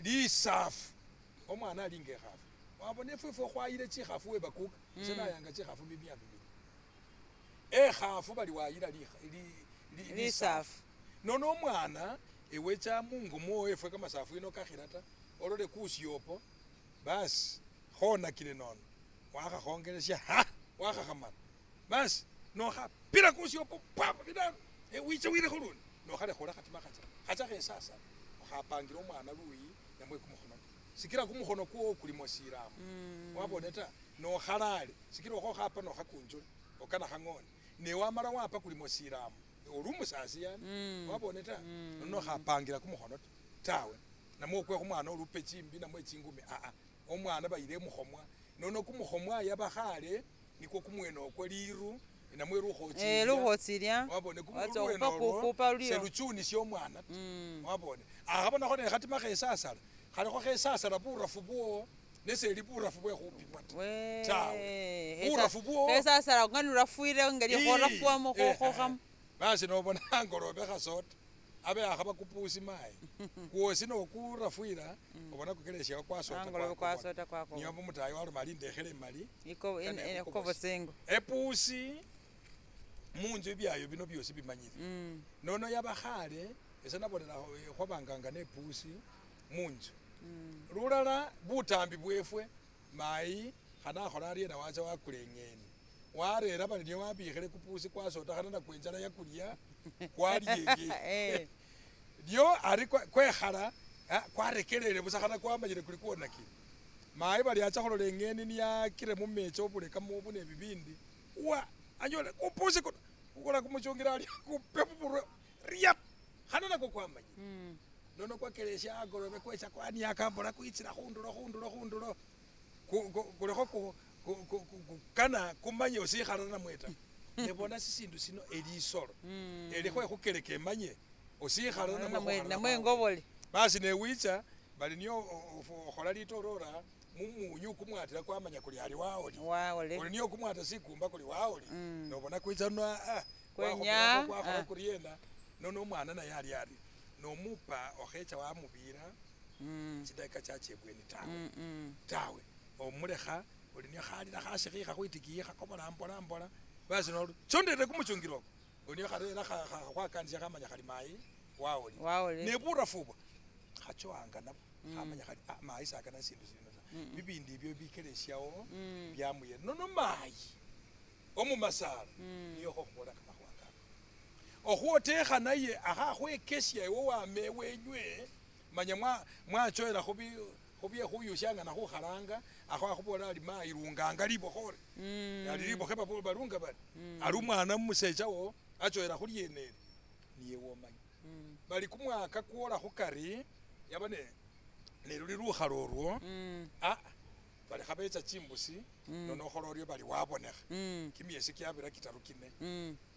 lisafu omwana alinga ekhafu wabona efwefwe khwayile chikhafu webakuka ese nayanga chikhafu bimya bibili ekhafu bali wayila lisafu nono omwana ewecha mungo mwowo efwe kamasafu ino kakhira ta olole kusyopo basi khonakile nono wakhakhongelesya wakhakhamala basi nokhapira kusyopo papa bidalo wiche wirekho lundi nokhalekhola khatima khacha khacha khesasa okhapangira omwana luyi namwe kumukhono sikila kumukhono kwowo kulimo silamu wabone ta nokhalale sikila okhokhapa nokhakunjule okana khang'one Ne wamala wapa kulimo silamo oli umusasi yani wabone ta nono khapangila kumukhono tawe namwe okwe khumwana olupe chimbi namwe chingumi omwana bayile emukhomwa nono kumukhomwa yaba khale nikwo kumwene okwo liru namwe lukhotsilya wabone Watsa khupa lulyo. seluchunisya omwana wabone akhabonakho nekhatima khesasala khalikho khesasala burafu bwo neseli burafu bwekhupimwa ta Tawe. Burafu bwo. Khesasala nga nurafwile ngeli khorafuwamo khokhokhamo basi nobona angolobe khasota abe akhaba kupusi mayi kwosi nokurafwila obona kukelesyawo kwasota angolobe kwakobona. kwasota kwako niyo mutayi waloma ali ndekhele emali Kane ikobosengo epusi munzu ibyayo bino byosi bimanyile nono yabakhale ese nabonela khwabanganga nepusi munzu lulala butambi bwefwe mayi khanakhola ariena wacha wakula eng'eni warera bali niyo wabikhile kupusi kwasota khana nakwo enjala yakulya kwalya eng'eni lyo ari kwekhala kwarekelele busa khana kwamanyile kuli kwonakile mayi bali acha khulola eng'eni niyakile mumechi obuleka mubu ne bibindi wa anyola kupusi kuno kukola kumuchungila ali kupe mumurwe rya khana nako kwamanyile nono kwakelesya angolobe kwecha kwaniaka mbola kwitsila khundulo khundulo khundulo kulikho kukana kumanye osikhala namwe ta nebona sisindu sino elisolo elikho ekhukeleka emanye osikhala namwe namwe ngobole basi newicha bali niyo okhola litolora mumunyu kumwatila kwamanya kuli ali waoli waole oli niyo kumwata sikumba kuli waoli nobona kwicha no Kwenya, kwakhola kuriena nono omwana naye ali ari nomupa okhecha wamubila chidakika chachebweni tawe tawe omulekha oli niyo khalila khasikhikha khwitikiyi khakobola mbola mbola basi nolu chonderere kumuchungilo okwo oli niyo kharera khwakanisya khamanya khali mayi waoli waole ne burafu ubwo khachowanga nabwo khamanya khali mayi sakana sindu sino ta bibindi ebyo bikelesyawo byamuyera nono mayi omumasala niyo khokhubola kamakhuwa kako okhwotekha naye akhakhwekesya ewe wame wenywe manya mwachoela khubye khuyusyanga nakhukhalanga akho akhubola ali mayi lunganga libokhore ali libokhe balunga bari ali omwana mumusecha wo achoela khulyenele niye womanya bali kumwaka kwola khukari yaba neluli lukhala olwo bali khabecha chimbusi nonokhola oryo bali wabonekha kimyesi kyabira kitaru kine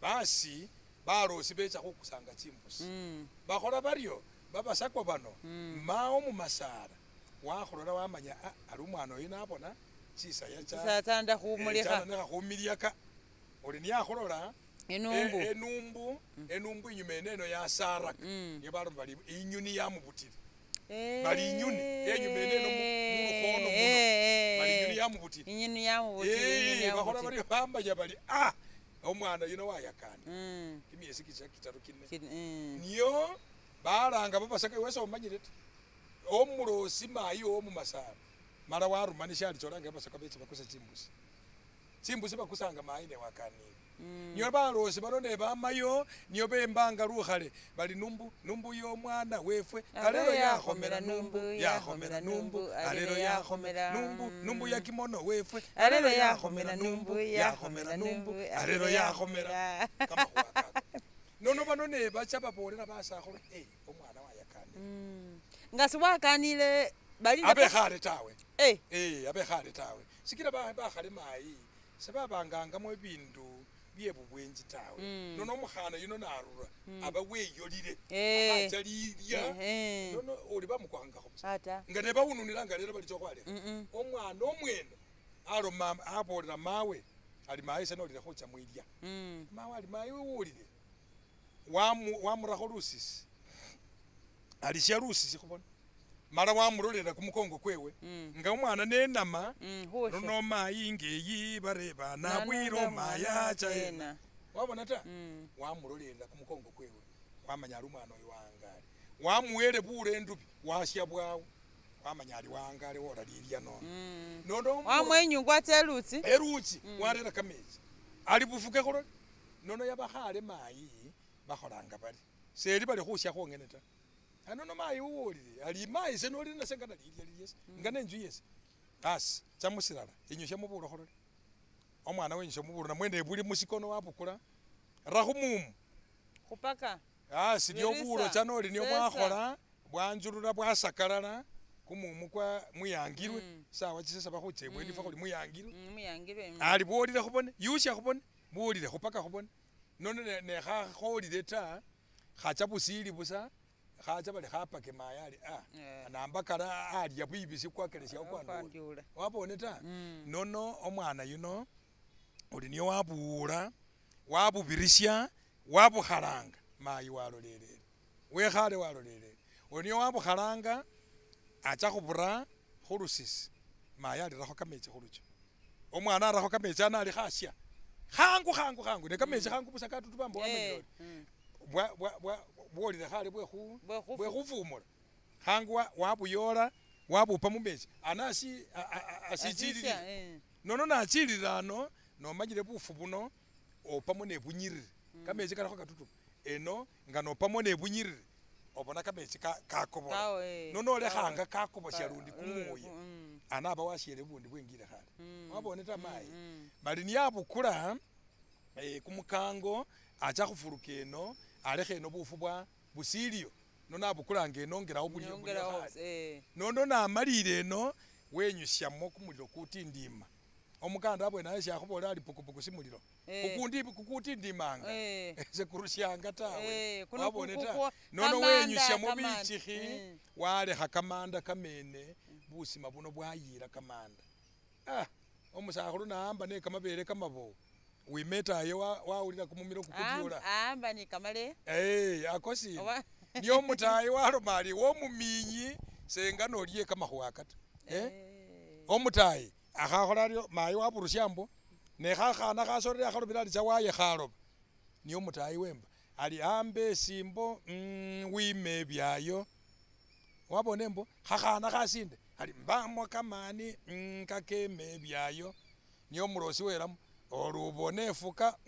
basi balosi becha khukusanga chimbusi bakhola baryo babasakwa bano mawo mumasala wakhulola wamanya ali omwana oyu nabona chisaya tsanda khumulikha chananekha khumilyaka oli niye akhulola enumbu enumbu inyuma ene eno yasaraka niyo baloma bali inyuni yamubutile bali inyuni enyuma ene eno mulukhono muno bali inyuni yamubutile inyuni yamubutile bakhola bari bamanya bali omwana yuno wayakana kimyesi kicha kitaru kine niyo balanga babasaka wese omanyile ta omulosi mayi omumasala mala warumanisya ali cholanga babasaka becha bakusa chimbusi chimbusi bakusanga mayi newakanile niyo balosi bano nebamayo niyo bembanga lukhale bali numbu numbu yomwana wefwe alelo yakhomela numbu yakhomela numbu alelo yakhomela numbu numbu ya kimono wefwe alelo yakhomela numbu yakhomela numbu alelo yakhomela kamakhuwa kako nono bano nebacha babolela basakhulu omwana wayakanile nga siwakanile bali abekhale tawe abekhale tawe sikila bakhale mayi sebabangangamo ebindu byebubwenji tawe nono omukhana yuno narura aba weyolile akhacha lilya nono oli bamukwangakho busa nga nebawununilanga lelo balicha khwalekha omwana omwene aloma abolela mawe ali mayi ese nolile khucha mwilya mawe ali mayi wulile wamurakho lusisi alisya lusisi khubona mala wamulolela kumukongo kwewe nga omwana nenama nono mayi ngeyi bareba nabwilo mayacha ena wabona ta wamulolela kumukongo kwewe wamanya ali omwana oyo wangale wamuwele bule endubi wasya bwawe wamanya ali wangale wola lilya nono nono wamwenyungwa tsa elutsi erutsi warera kamechi ali bufuke khulole nono yabakhale mayi bakholanga bari seli bali khusya khwongene ta anono mayi uwulile ali mayi se nolile nase nga nalilya lilyese nga nenju yese basi chamusilala inyusya mubulo khulole Omwana wenyusya mubulo namwe nebuli musikono wabukula ra khumumu Khupaka. Asi nio bulo Birisa. chana oli nio Sesa. bwakhola bwanjulula bwasakalala kumumu kwa muyangilwe sawa chisesaba khucha ebweni fwe khuli muyangilwe Muyangilwe. Ali bwolile khubone yusya khubone bwolile khupaka khubone nono nekhakholile taa khacha busili busa khacha bali khapake mayi ali nambakala alya bwibisi kwakelesyawo kwandiula Kwandiula. wabone taa nono omwana yuno oli niyo wabuwula wabubirisya wabukhalanga mayi walolelele wekhale walolelele oli niyo wabukhalanga acha khubura khulusisi mayi alirakho kamechi khulucho omwana arakho kamechi ano ali khasya khangu khangu khangu ne kamechi khangu busa katutuba mbo wamanyile ori bwolile khale bwekhufumula khangu wabuyola wabupa mumechi ana asichililile nono nachilila ano nomanyile bufu buno opamo nebunyirire kamechi kalikho katutuba eno nga nopamo nebunyirire obona kamechi kakobola nono olekhanga kakobosya lundi kumuya ana aba wasyele bubundi bwengile khale wabone taa mayi bali niye abukula kumukango acha khufuruka eno alekha eno bufu bwa busiliyo nono abukulanga eno ongelawo bulyo khale nono namalile eno wenyusyamo kumulilo kutindima omukanda abwene awo syakhubolela ali pukupuku simulilo kukundi kukutindimanga sekurusyanga tawe wabone taa nono wenyusyamo bichikhi walekha kamanda kamene busima buno bwayila kamanda omusakhulu naamba nekamabele kamabowo wima etayo wawulila kumumilo kukutyula Aamba ni kamale akosile niyo omutayi waloma ali womuminyi senga nolye kamakhuwa aka ta omutayi akhakhola aryo mayi waburusya mbo nekhakhana khasorere akhalobele ali chawaye khaloba niyo omutayi wemba ali amba esimbo wime ebyayo wabone mbo khakhana khasinde ali mbamo kamani kakeme ebyayo niyo omulosi welamo olubona efuka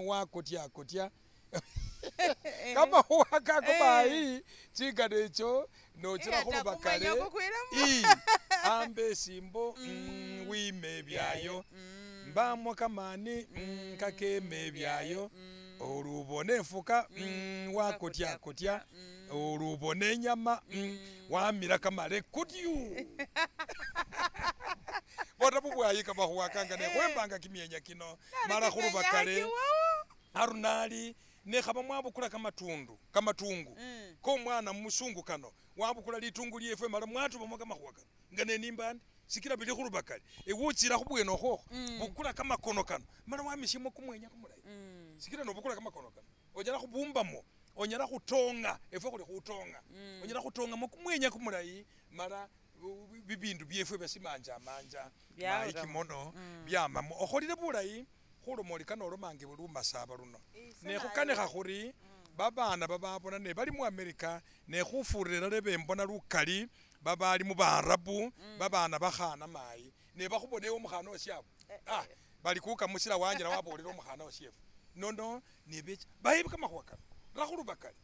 wakutya kutya kamakhuwa kako mayi chingano echo nochila khuluba kale amba esimbo wime ebyayo mbamo kamani kakeme ebyayo olubona efuka wakutya kutya olubona enyama wamila kamale kutyu bona bubwayi kamakhuwa kanga nekhwembanga kimyenya kino mala khuluba kale arunali nekhaba mwabukula kamatundu kamatungu komwana musungu kano wabukula litungu lyefwe mala mwatubamo kamakhuwa kano nga nenimbandi sikila bili khuluba kale ewuchila khubwene okhwokho bukula kamakono kano mala wamisyemo kumwenya kumulayi sikila nobukula kamakono kano onyala khubumbamo onyala khutonga efwe khuli khutonga onyala khutongamo kumwenya kumulayi mala bibindu byefwe byasimanja manja mayi kimono byamamo okholile bulayi khuloma oli kano olomange lumasaba luno nekhukanikha khuri babana bababona nebali mu America nekhufurira elala bembona lukali babali mubarabu babana bakhana mayi nebakhubona ewe omukhana osyabwe bali kuka musila wanjila wabolela omukhana osyefwe nono nebecha bayibe kamakhuwa kano rakhuluba kale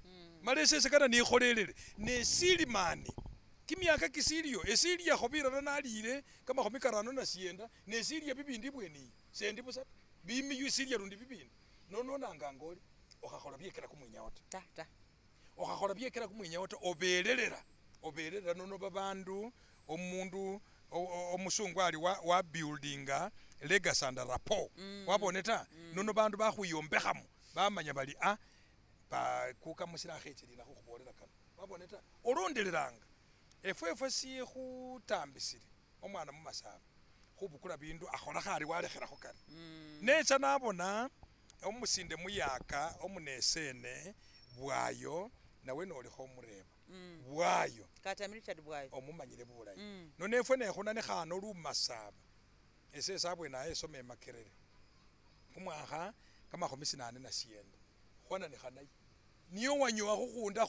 mala esese kana nikholelele nesilimani kimyaka kisiliyo esilyakho bilala nalile kamakhumi karano na 9 nesilya bibindi ibweniyo sendi busa bimiyu esilya lundi bibindi nono nanganga oli okhakhola byekela kumwinyawo ta okhakhola byekela kumwinyawo ta obelelela obelela nono babandu omundu omusungu ali wa buildinga legacy and rapport wabone ta nono bandu bakhwiyombekhamo bamanya bali kuka musila akhechelina khukhubolela kano wabone ta olondelelanga efwefwe sikhutambisile omwana mumasaba khubukula bindu akhola khari walekhelakho kari necha nabona omusinde muyaka omunesene bwayo nawe nolikho omureba bwayo kata Richard bwayo omumanyile bulayi nono efwe nekhunanikhana lumasaba esese abwene awo esoma emakerere kumwakha 89 khwananikhanayo niyo wanyowa khukhunda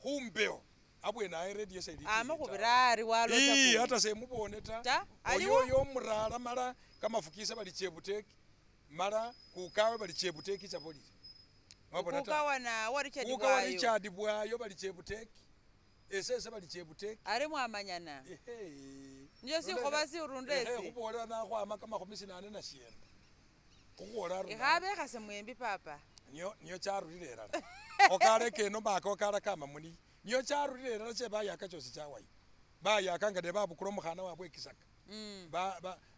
khumbewo abwene awo radio amakhubirari walota ata semubone ta oyoyo omurala mala kamafukisa bali chebuteki mala kukawe bali chebuteki chabolile wabona ta kuka wa Richard bwayo bali chebuteki esese bali chebuteki ari mwamanyana niyo sikhoba sirunda esi khubolela nakhwama 89 Khukhwola aruna Ikhabekhase mwembi papa. Niyo charurire elala okale keno maka okala kama muni niyo charurire elala che bayaka chosi chawayo bayaka nga ne babukula omukhana wabwe ekisaka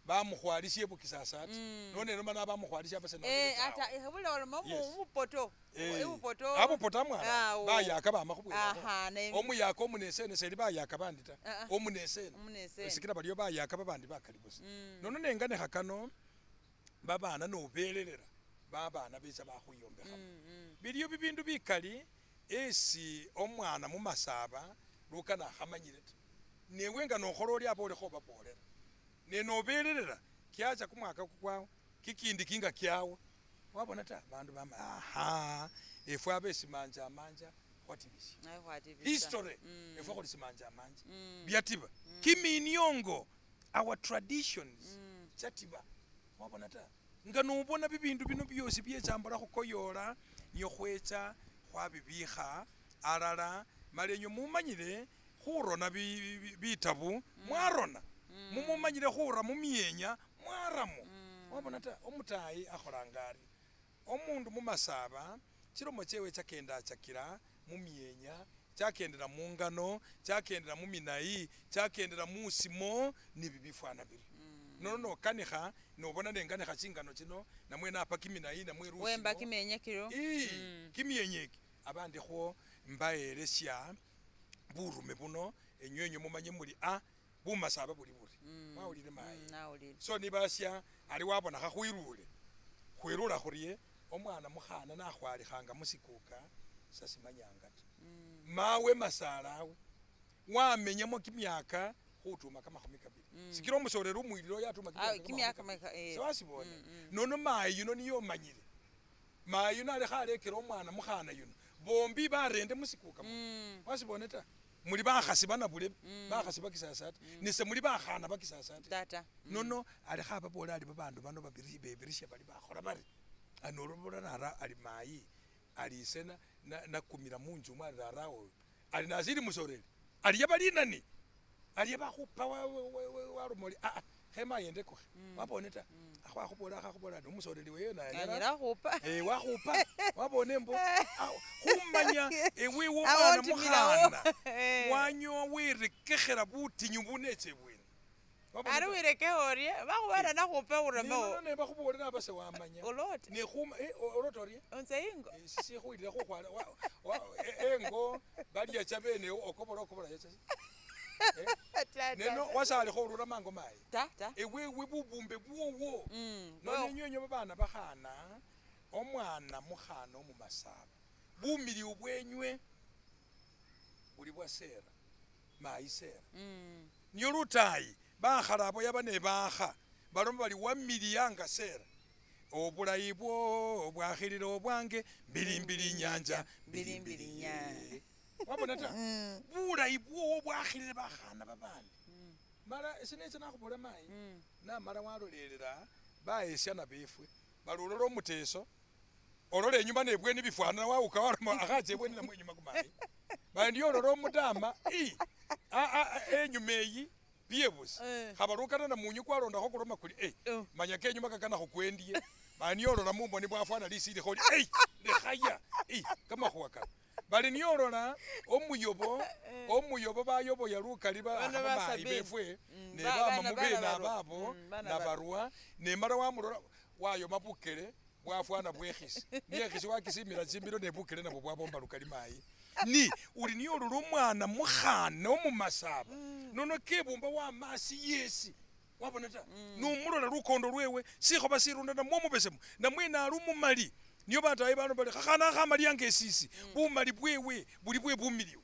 bamukhwalisya ebukisasa ati noneno mana bamukhwalisya abase ata ikhabula oloma mupoto ibupoto abupoto amwana bayaka bama khubwene omuyaka omunesene seli bayaka bandi ta omunesene sikila baliyo bayaka babandi bakali busa nono nenganikha kano babana nobelelela babana becha bakhwiyombekhamo biliyo bibindu bikali esi omwana mumasaba lukana akhamanyile ta newe nga nokhola oli aba olikho obabolela nenobelelela kiacha kumwaka kukwawo kikindi kinga kyawa wabona ta bandu bama aha efwe abe simanja amanja khwatibisya history efwe khuli simanja amanja byatiba kiminyongo our traditions chatiba wabona ta nga nobona bibindu bino byosi byechambola khukoyola niyo khwecha khwabibikha alala mala enyo mumanyile khurona bitabu mwarona mumumanyile khura mumyenya mwaramo wabona ta omutayi akholanga ari omundu mumasaba chilomo chewe chakendachakila mumyenya chakendela mungano chakendela muminayi chakendela musimo nibibifwana biri nono nokanikha nobona nenganikha chingano chino namwe napa kiminayi namwe rusimo wemba kimyenya kilo kimyenya eki abandi kho mbaelesya burume buno enywenyo mumanye muli a bumasaba buli buri mwawulile mayi so nibasya ali wabona khakhwirule khwirula khurie omwana mukhana nakhwalikhanga musikuka sasimanyanga ta mawe masalawe wamenyamo kimyaka khutuma kamakhumi kabili sikila omusoreri omwililo yatuma kimyaka sewasibone nono mayi yuno niyo omanyile mayi yuno alekha alekela omwana mukhana yuno bombi barende musikuka wasibone ta muli bakhasi banabule bakhasi bakisasa ati nise muli bakhana bakisasa ati nono alekha ababola ali babandu bano bebirisya bali bakhola bari anolobola nara ali mayi ali ise nakumila munju mwe ali rarawo ali nasili musoreri ali yabalinani ali bakhupa waloma oli khema yendekokhe wabone ta akhwakhubola khakhubola omusoreri weyo nanyala khupa wakhupa wabone mbo khumanya ewe womwana mukhana wanyowa wirekekhela butinyu buneche bwene ari wirekehe orye bakhubera nakhupe khuremewo ne bakhubolela abase wamanya olote nekhuma olote orye onse ingo sikhwilile khukhwala engo balyacha bene okobola okobola yacha neno wasalikho olula mango mayi ewewe bubumbe bwowo nono enywenyo babana bakhana omwana mukhana omumasaba bumiliyu bwenywe buli bwa sera mayi sera niyo lutayi bakhala abo yaba nebakha baloma bali wamiliyanga sera obulayi bwo bwakhilile obwange mbilimbili nyanja mbilimbili nyanja wabona ta bulayi bwowo bwakhilile bakhana babandi mala esinecha nakhubola mayi namala walolelela baesyana befwe bali olola omuteso olola enyuma nebweni bifwanana wawuka waloma akhacha ebweni namwe enyuma kumayi bali ndiyo olola omutama enyuma eyi byebusi khabalukana namunyu kwalondakho kuloma kuli manya kenyuma kakana khukwendie bali niyo olola mumoni bwafwana lisilikho oli lekhaya kamakhuwa kano bali niyo olola omuyobo bayoboya lukali bakhamayi befwe nebama mubene ababo nabarwa nemala wamulola wayoma bukele bwafwana bwekhisi niekhisi wakisimila chimilo nebukele nabwo bwabomba lukali mayi ni uli niyo olola omwana mukhana omumasaba nono kebumba wamasi yesi wabona ta nomulola lukondo lwewe sikhoba sirunda namwe omubesemu namwe nali omumali niyo batayi bano bali khakhana khamalianga esisi bumali bwewe buli bwe bumiliyu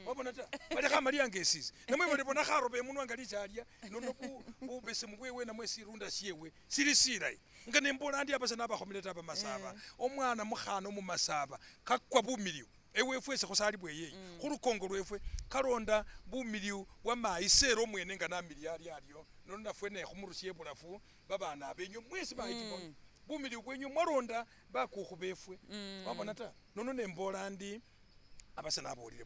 wabona ta bali khamalianga esisi namwe bali bona kharoba emunwa nga lichalya nono bubesemu bwewe namwe sirunda syewe sili silayi nga nembola ndi abasa nabakhomile ta bamasaba omwana mukhana omumasaba kakwa bumiliyu ewefwe ese khusali bweyeyi khulukongo lwefwe kalonda bumiliyu bwa mayi sera omwene nga namiliya ali aryo nono nafwe nekhumurusya ebulafu babana abenywe mwesi mayi kimono bumiliyu bwenywe mwalonda bakukhu befwe wabona ta nono nembola ndi abase nabolile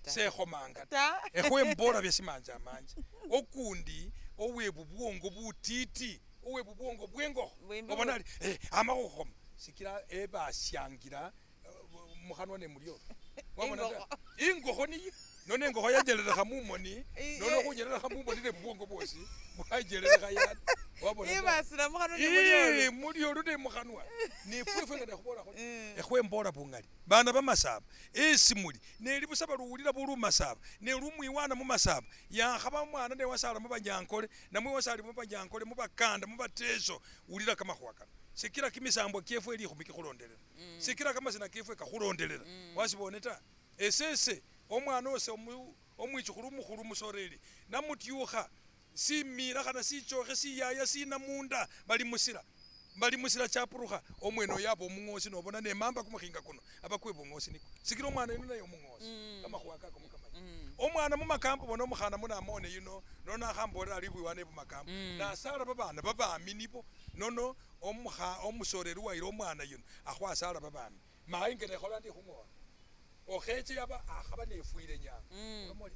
sekhomanga ta ekhwembola byesimanja amanja okundi owe bubwongo butiti Uwe bubwongo bwengokho obona ali ama khukhoma sikila ebasyangira mukhanwa ne mulyolo wabona ta ingokho niye nono ingokho yajelelekha mumoni nono khunyelelekha mumoni ne bubwongo bwosi bwajelelekha yani wabona ibasira mukhanwa ne mulyolo mulyolo ne mukhanwa nefwefwe nga nekhubola khuli ekhwembola bungali bana bamasaba esi muli neli busaba luwulila buli masaba ne lumwiwana mumasaba yakhaba mwana ne wasala mubanyankole namwe wasali mubanyankole mubakanda mubateso ulila kamakhuwa kano sikila kimisambwa kyefwe likhumi kikhulondelela sikila kamasina kefwe kakhulondelela wasibone ta esese omwana ose omwichukhulu omukhulu musoreli namutyukha simila khana sichokhe siyaya sinamunda bali musila chapurukha omwene oyo aba omung'osi nobona nemamba kumukhinga kuno aba kwe bung'osi niko sikila omwana yuno naye omung'osi kamakhuwa kako mukamanya omwana mumakambo bona omukhana munamone yuno nono akhambolela ali bwiwana ebumakambo nasala babana babami nibo nono omusoreri wayila omwana yuno akhwasala babami mayi ngenekhola ndi khung'ona okheche yaba akhaba nefwile nyanga omoli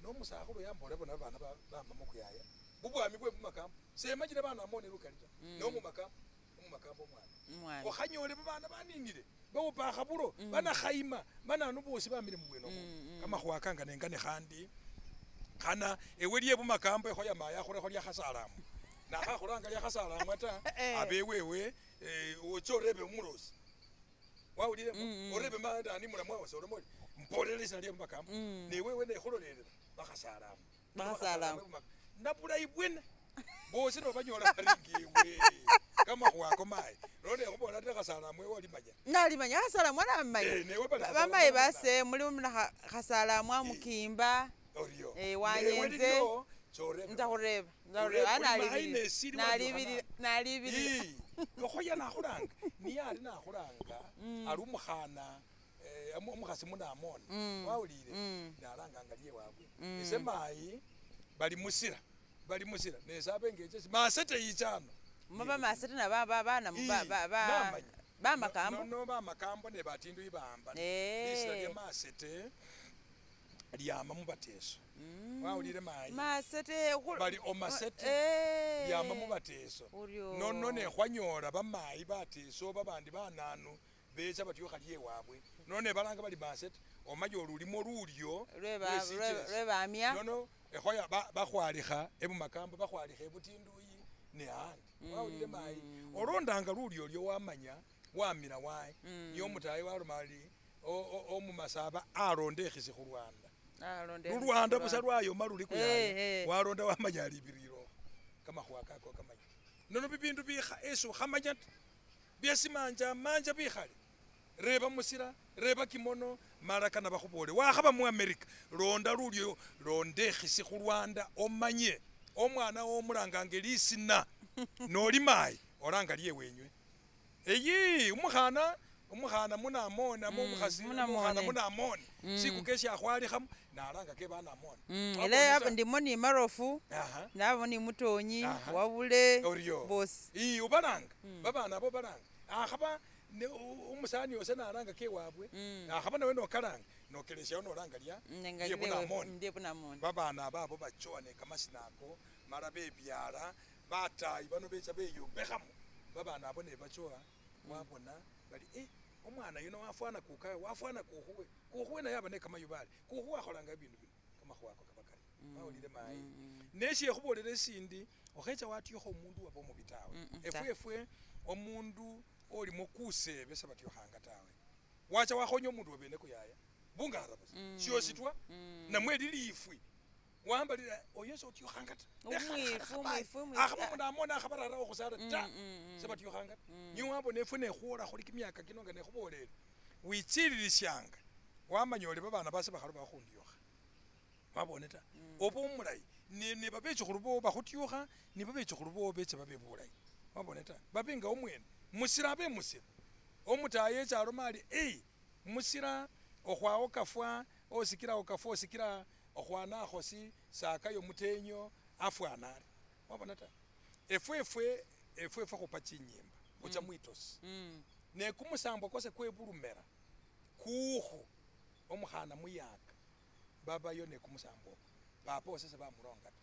nomusakhulu yambola bona babana bama mukuyaya bubwami bwe bumakambo semanyile bana amone lukali ta nomumakambo omumakambo omwana okhanyole babana baninile bawupakha bulo banakhayima bananu bosi bamile mubwene omwo kamakhuwa kanga nengane khandi khana ewe lye bumakambo ekhoya maya akhurekho lyakhasalamu nakhakhulanga lyakhasalamu ta abewewe ocha orebe omulosi wawulile orebe mandani mulamwa wase olomoli mbolele lisina lye bumakambo newewe nekhulolelela bakhasalamu nabulayi bwene bosi nobanyola baringiwe kamakhuwa mayi nono nekhubola ate khasalamu ewe olimanya nalimanya khasalamu anamanya bamayi base mulimo muna khasalamu amukimba oryo wanyenze nza khureba nalibirira okhoya nakhulanga niye ali nakhulanga ali omukhana omukhasi munamone wawulile nalanganga lye wabwe ese mayi bali musila nesabe ngechesi masete yichano maba masete na bana bamakambo no bamakambo ne batindu ibamba lisila lye masete lyama mubateso wawulile mayi masete bali omasete lyama mubateso nono nekhwanyola bamayi bateso babandi bananu becha batyukha lyewabwe nono nebalanga bali masete omanya olulimo lulyo lwebamya nono ekhoya bakhwalikha ebumakambo bakhwalikha ebutinduyi ne andi wawulile mayi olondanga lulyo lyo wamanya wamila wayi niyo omutayi waloma ali omumasaba alonda ekhisi khulwanda lulwanda busa lwayoma luli kuyaya walonda wamanya alibiriro kamakhuwa kako kamanya nono bibindu bikha esi okhamanya ta byesimanja manja bikhale reba musila reba kimono mala kana bakhubole wakhaba mu America londa lulyo londa ekhisi khulwanda omanye omwana womulanganga lisina noli mayi olanga lyewenywe eyi omukhana munamone ama omukhasi omukhana munamone sikuke syakhwalikhamo nalanga ke banamone ela ndimo ni marofu nabo ni mutonyi wabule bosi ubalanga babana abo balanga akhaba omusani ose nalanga kewabwe akhaba nawe nokalanga nokelesyawo nolanga lya lyebunamone babana babo bachowa ne kamasinako mala bebyala batayi bano becha beyombekhamo babana abo nebachowa wabona bali omwana yuno wafwana kukawe wafwana kukhuwe kukhuwe naye aba nekamayubali kukhuwe akholanga ibindu bino kamakhuwa ako kaba kari wawulile mayi neshe khubolele esindi okhecha watyukha omundu waba omubi tawe efwefwe omundu olimo kusebe sebatyukhanga tawe wacha wakhonya omundu wabene kuyaya bungara busa siositwa namwe lilifwi wambalila oyo sotyukhanga ta akhaba mundu amona akhabarara khusala ta sebatyukhanga niyo wabona efwe nekhuola khuli kimyaka kino nga nekhubolele wichililisyanga wamanya oli babana base bakhalo bakhundyukha wabone ta oba omulayi ne babechukhulu bowo bakhutyukha ne babechukhulu bowo becha babe bulayi wabone ta babe nga omwene musila abe musila omutayi echa aloma ali musila okhwawo kafwa osikila okafwa osikila okhwana akhosi sakayo mutenyo afwana ari wabona ta efwefwe khupa chinyimba khucha mwitosi ne kumusambo kose kwebulumera kukhu omukhana muyaka babayo ne kumusambo oko papa ose sebamulonga ta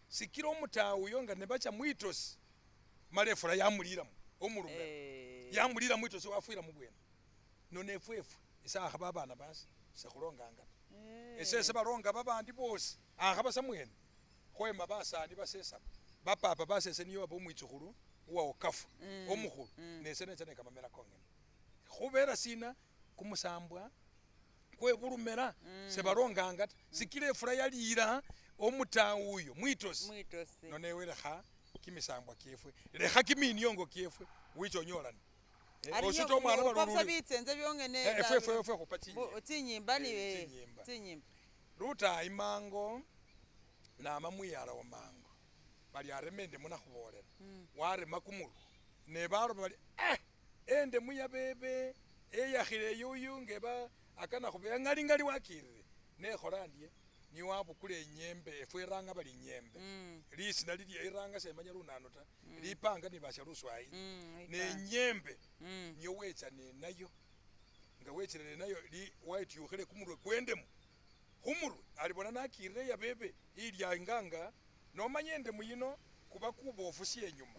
sikila omutayi uyo nga nebacha mwitosi Mala efula yamulilamo omulumela yamulila mwitosi wafwila mubwene. Nono efwefwe ese akhaba abana base sekhulonganga ta. Esese balonga babandi bosi akhaba samwene khwema basani basesaba bapapa basese niyo waba omwitsukhulu uwa Okafu omukhulu nese necha nekamamela kongene. Khubera sina kumusambwa kwebulumela sebalonganga ta sikila efula yalila omutawu uyo mwitosi nono ewe lekha kimisambwa kyefwe lekha kiminiongo kyefwe wicha onyolane. Osuta omwana balulule bitsenze byongene efwe khupa tsinyimba ni tsinyimba. Lutayi mango nama mwiyala wa mango bali areme endemu nakhubolela warema kumurwe ne baloba bali endemu ya bebe eyakhile yuyu ngeba akana khubeya ngali ngali wakirire nekhola ndye niwabukula enyembe efwe eranga bali nyembe lisina lili eranga semanya lunano ta lipanga nibasya luswahili nenyembe niyo wecha nenayo nga wechile nenayo waityukhile kumurwe kwendemu khumurwe alibona nakirire ya bebe ilyanganga nomanya endemu yino kuba kubofu syenyuma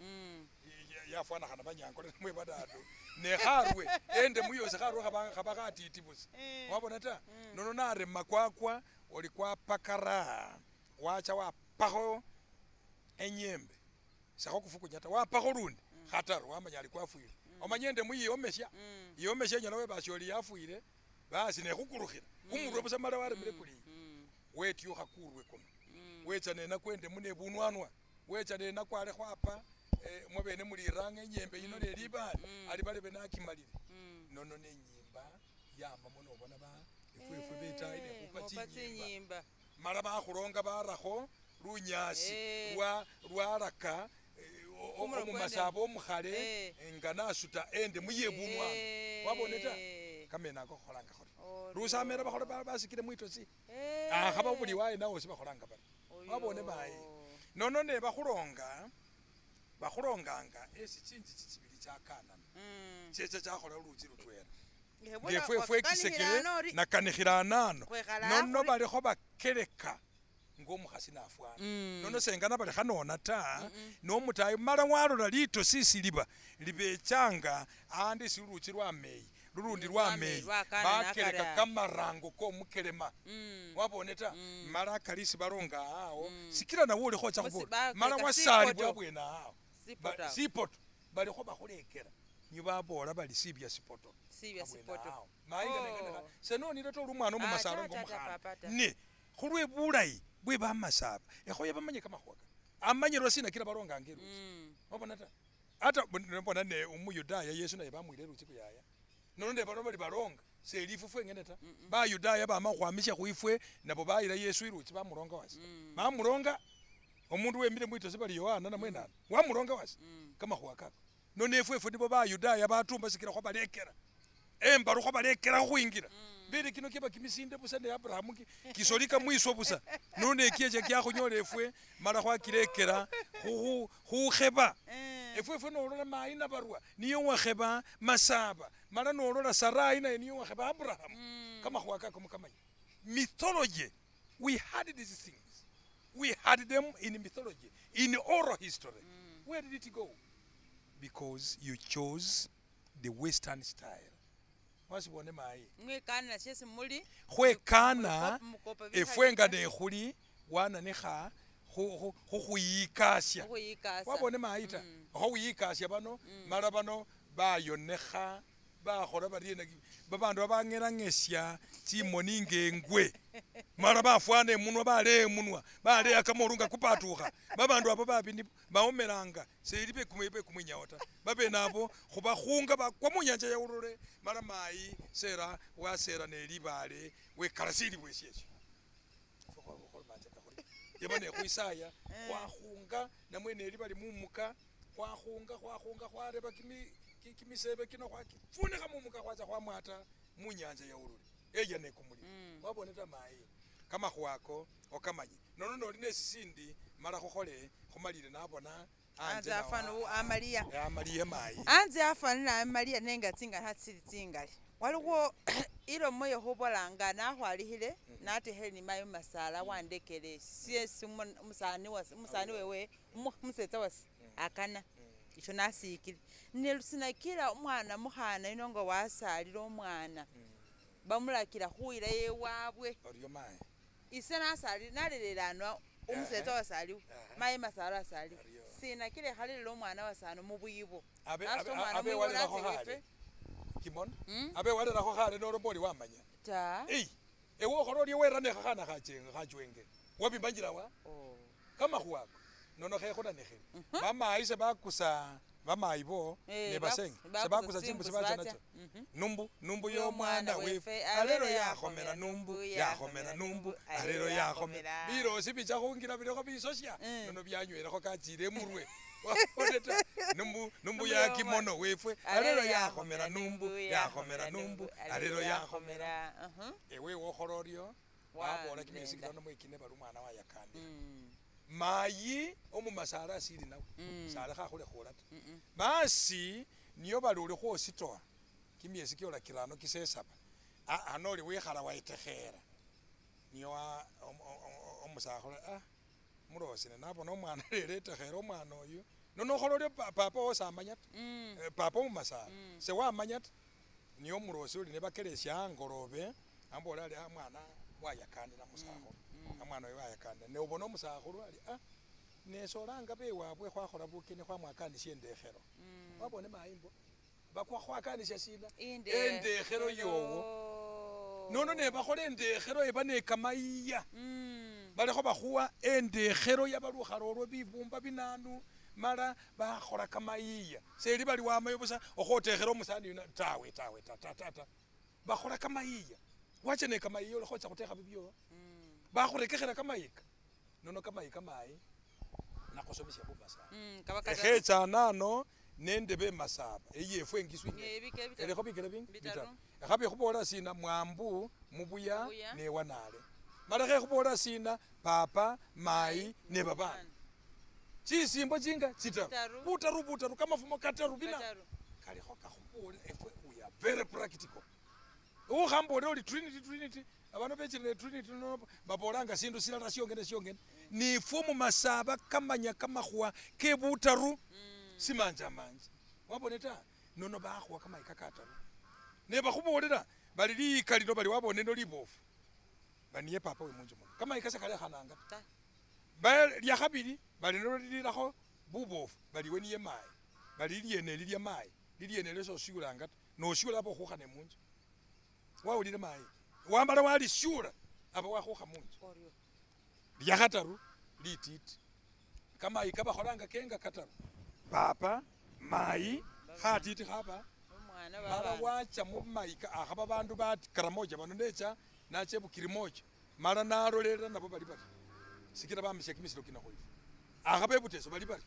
yafwanakhana banyankole namwe badado ne kharwe endemu yosi kharwe khaba khatiti busa wabona ta nono narema kwakwa oli kwapakara wacha wapakho enyembe sekhakufukunya ta wapakho lundi khataru wamanya ali kwafwile omanye endemu yiyomesya yiyomesya enyala webasya oli yafwile basi nekhukurukhila kumurwe busa mala waremile kuliya wetyukha kurwe kuno wecha nenakwo endemu nebunwanwa wecha nenakwo ale khwapa mwabene muliranga enyembe yino lelibale ali balebe nakimalile nono nenyimba yamamo nobona ba efwefwe betayi nekhupa tsinyimba mala bakhulonga barakho lunyasi lwalaka omumasaba omukhale nga nasuta endemu yebunwana wabone ta kamene ako khukholanga khuri lusamela bakhola basikile mwitosi akhaba buli waye nawosi bakholanga bari wabone bayi nono ne bakhulonga bakhulonganga esi tsinzitsi tsibili tsakanana tsetsa tsakhola lulutsi lutwela ngefwefwe kisekele nakanikhila anano nono balikho bakeleka ngomukhasi nafwana nono sengana bali khanona ta nomutayi mala walola litosi siliba libechanga andi silutsi lwameyi lulundi lwameyi bakeleka kamarango komukelema wabone ta mala kalisi balonga awo sikila nawe olikho cha khubola mala wasali bwabwene awo sipoto balikho bakhulekela nibabola bali sibya sipoto mayinga senonile to olumwana omumasalo ngomukhana ne khulwe bulayi bwe bamasaba ekhoye bamanye kamakhuwa amanye lwasina kila balonganga elutsi wabona ta ata bona ne omuyudaya Yesu naye bamwile elutsi kuyaya nono ne balo bali balonga selifu fwengene ta bayudaya bama khukhwamisya khwifwe nabo bayila Yesu ilutsi bamulonga wasi bamulonga omundu wemile mwitosi bali Yohana namwe nani wamulonga wasi kamakhuwa kako nono efwefwe nibo bayudaya batumba sikila khwabalekela embaru khwabalekela khukhwingila bele kino kiba kimisinde busa ne Abrahamu kisolika mwiswa busa nono ekyecha kyakhunyola efwe mala khwakilekela khukheba efwefwe nolola mayi nabarwa niyo wakheba masaba mala nolola Sarai naye niyo wakheba Abrahamu kamakhuwa kako mukamanya mythology we had these things we had them in mythology in oral history where did it go because you chose the western style wasibone mayi mwekana shesi muli khwekana efwe nga nekhuli wananikha khukhwiyikasya wabone mayi ta khukhwiyikasya bano mala bano bayonekha bakhola bariena babandu babang'erangesya tsimoni ngengwe mala bafwana emunwa baleya emunwa baleya kamolu nga kupatukha babandu abo babi bawomelanga seli bekumwinyawo ta babene abo khubakhunga bakwa munyanja yaulule mala mayi sera wasera nelibale wekala silibwa esyesyo yaba nekhwisaya khwakhunga namwe neli bali mumuka khwakhunga khwareba kimisebe kino khwakifunikha mumuka khwacha khwamwata munyanja yaulule eya nekumulilo wabone ta mayi kamakhuwa ako okamanye nono noli nesisindi mala khukhole khumalile nabona anze afana amaliya amaliya mayi anze afanana amaliya nenga tsinga tsili tsingali waliwo ilomo yekhubolanga nakhwalikhile natekhele ni mayi mumasala wandekele siesi umusani wewe umusetsa wase akana. Isho nasikile nelusinakila umwana mukhana yuno nga wasalile omwana bamulakila khuyila ewabwe. Oryo mayi. Ise nasalile nalelele ano umusetsa wasaliwe mayi masalo asaliwe sinakile khalelele omwana wasano mubuyibo. Abe Asa abe omwana abe mwibo walelakho natse khale wefe. Kimono abe walelakho khale nolomba oli wamanya. Ta. Ei ewe okhola oryo wera ne khakhana khachwenge wabimanyila wa Oh. kamakhuwa ako nono khekhonanikhile bamayi sebakusa bamayi bo Eh, nebasenge bakusa sebakusa chimbusi chimbusi bacha batya. nacho numbu numbu yomwana wefe alelo alelo yakhomela numbu yakhomela numbu alelo yakhomela bilosi bicha khungila bilikho bisosya nono byanywelekho kachile emurwe wabone ta numbu numbu ya kimono wefwe alelo yakhomela numbu yakhomela numbu alelo yakhomela ewe wokhola oryo babola kimyesi Wangenda. kirano mwekine bali omwana wayakandila mayi omumasale asili nawe salekha akhulekhula ta basi niyo bali oli khwositowa kimyesi kyola kirano kisesaba ano oli wikhala waitekhela niyo omusakhulu mulosi nenabona omwana lelo etekhele omwana oyu nonokhola oryo papa wo samanya ta papa omumasale sewamanya ta niyo omulosi oli nebakelesya angolobe ambola ali mwana wayakanila musakhulu omwana oyo wayakanila neobona omusakhulu ali nesolanga bewabwe khwakhola bukeni khwamwakanisya endekhelo wabone mayi mbo bakhwakanisya sina endekhelo yowo nono nebakhola endekhelo eba nekamayiya balikho bakhuwa endekhelo yabalukhala olwo bibumba binanu mala bakhola kamayiya seli bali wamayo busa okhotekhela omusani yuno tawe tawe ta ta ta ta bakhola kamayiya wacha nekamayiya olikhocha khutekha bibyo bakhurekekhela kamayika nono kamayika mayi nakhusomesya bumasaba ekhecha anano nende bemasaba eyefwe engisu elikho bikele bingi bitaru ekhabikhubola sina mwambu mubuya newanale mala khekhubola sina papa mayi nebabana chisimbo chinga chitaru butaru butaru kamafumo kataru bina kalikho kakhubola efwe we are very practical ukhambolela oli trinity trinity abandu bechile trinity no babolanga sindu silala syongene syongene nifwe mumasaba kamanya kamakhuwa kebutaru simanja manja wabone ta nono bakhuwa kamayika kataru nebakhubolela bali liyika lino bali wabone no libofu baniye papa we munju muno kamayika sekalekhananga ta lyakhabili bali nono lililakho bubofu baliwe niye mayi bali lilyene lilya mayi lilyene lyo sosyulanga ta nosyula aba okhukha nemunju wawulile mayi wamala walisyula aba wakhukha munju lyakhataru lititi kamayi kabakholanga kenga kataru papa mayi khatiti khaba mala wacha mumayika akhaba bandu ba karamoja bano necha nacha ebukirimoja mala nalolela nabo bali bari sikila bamisya kimisilo kino khwifwe akhaba ebuteso bali bari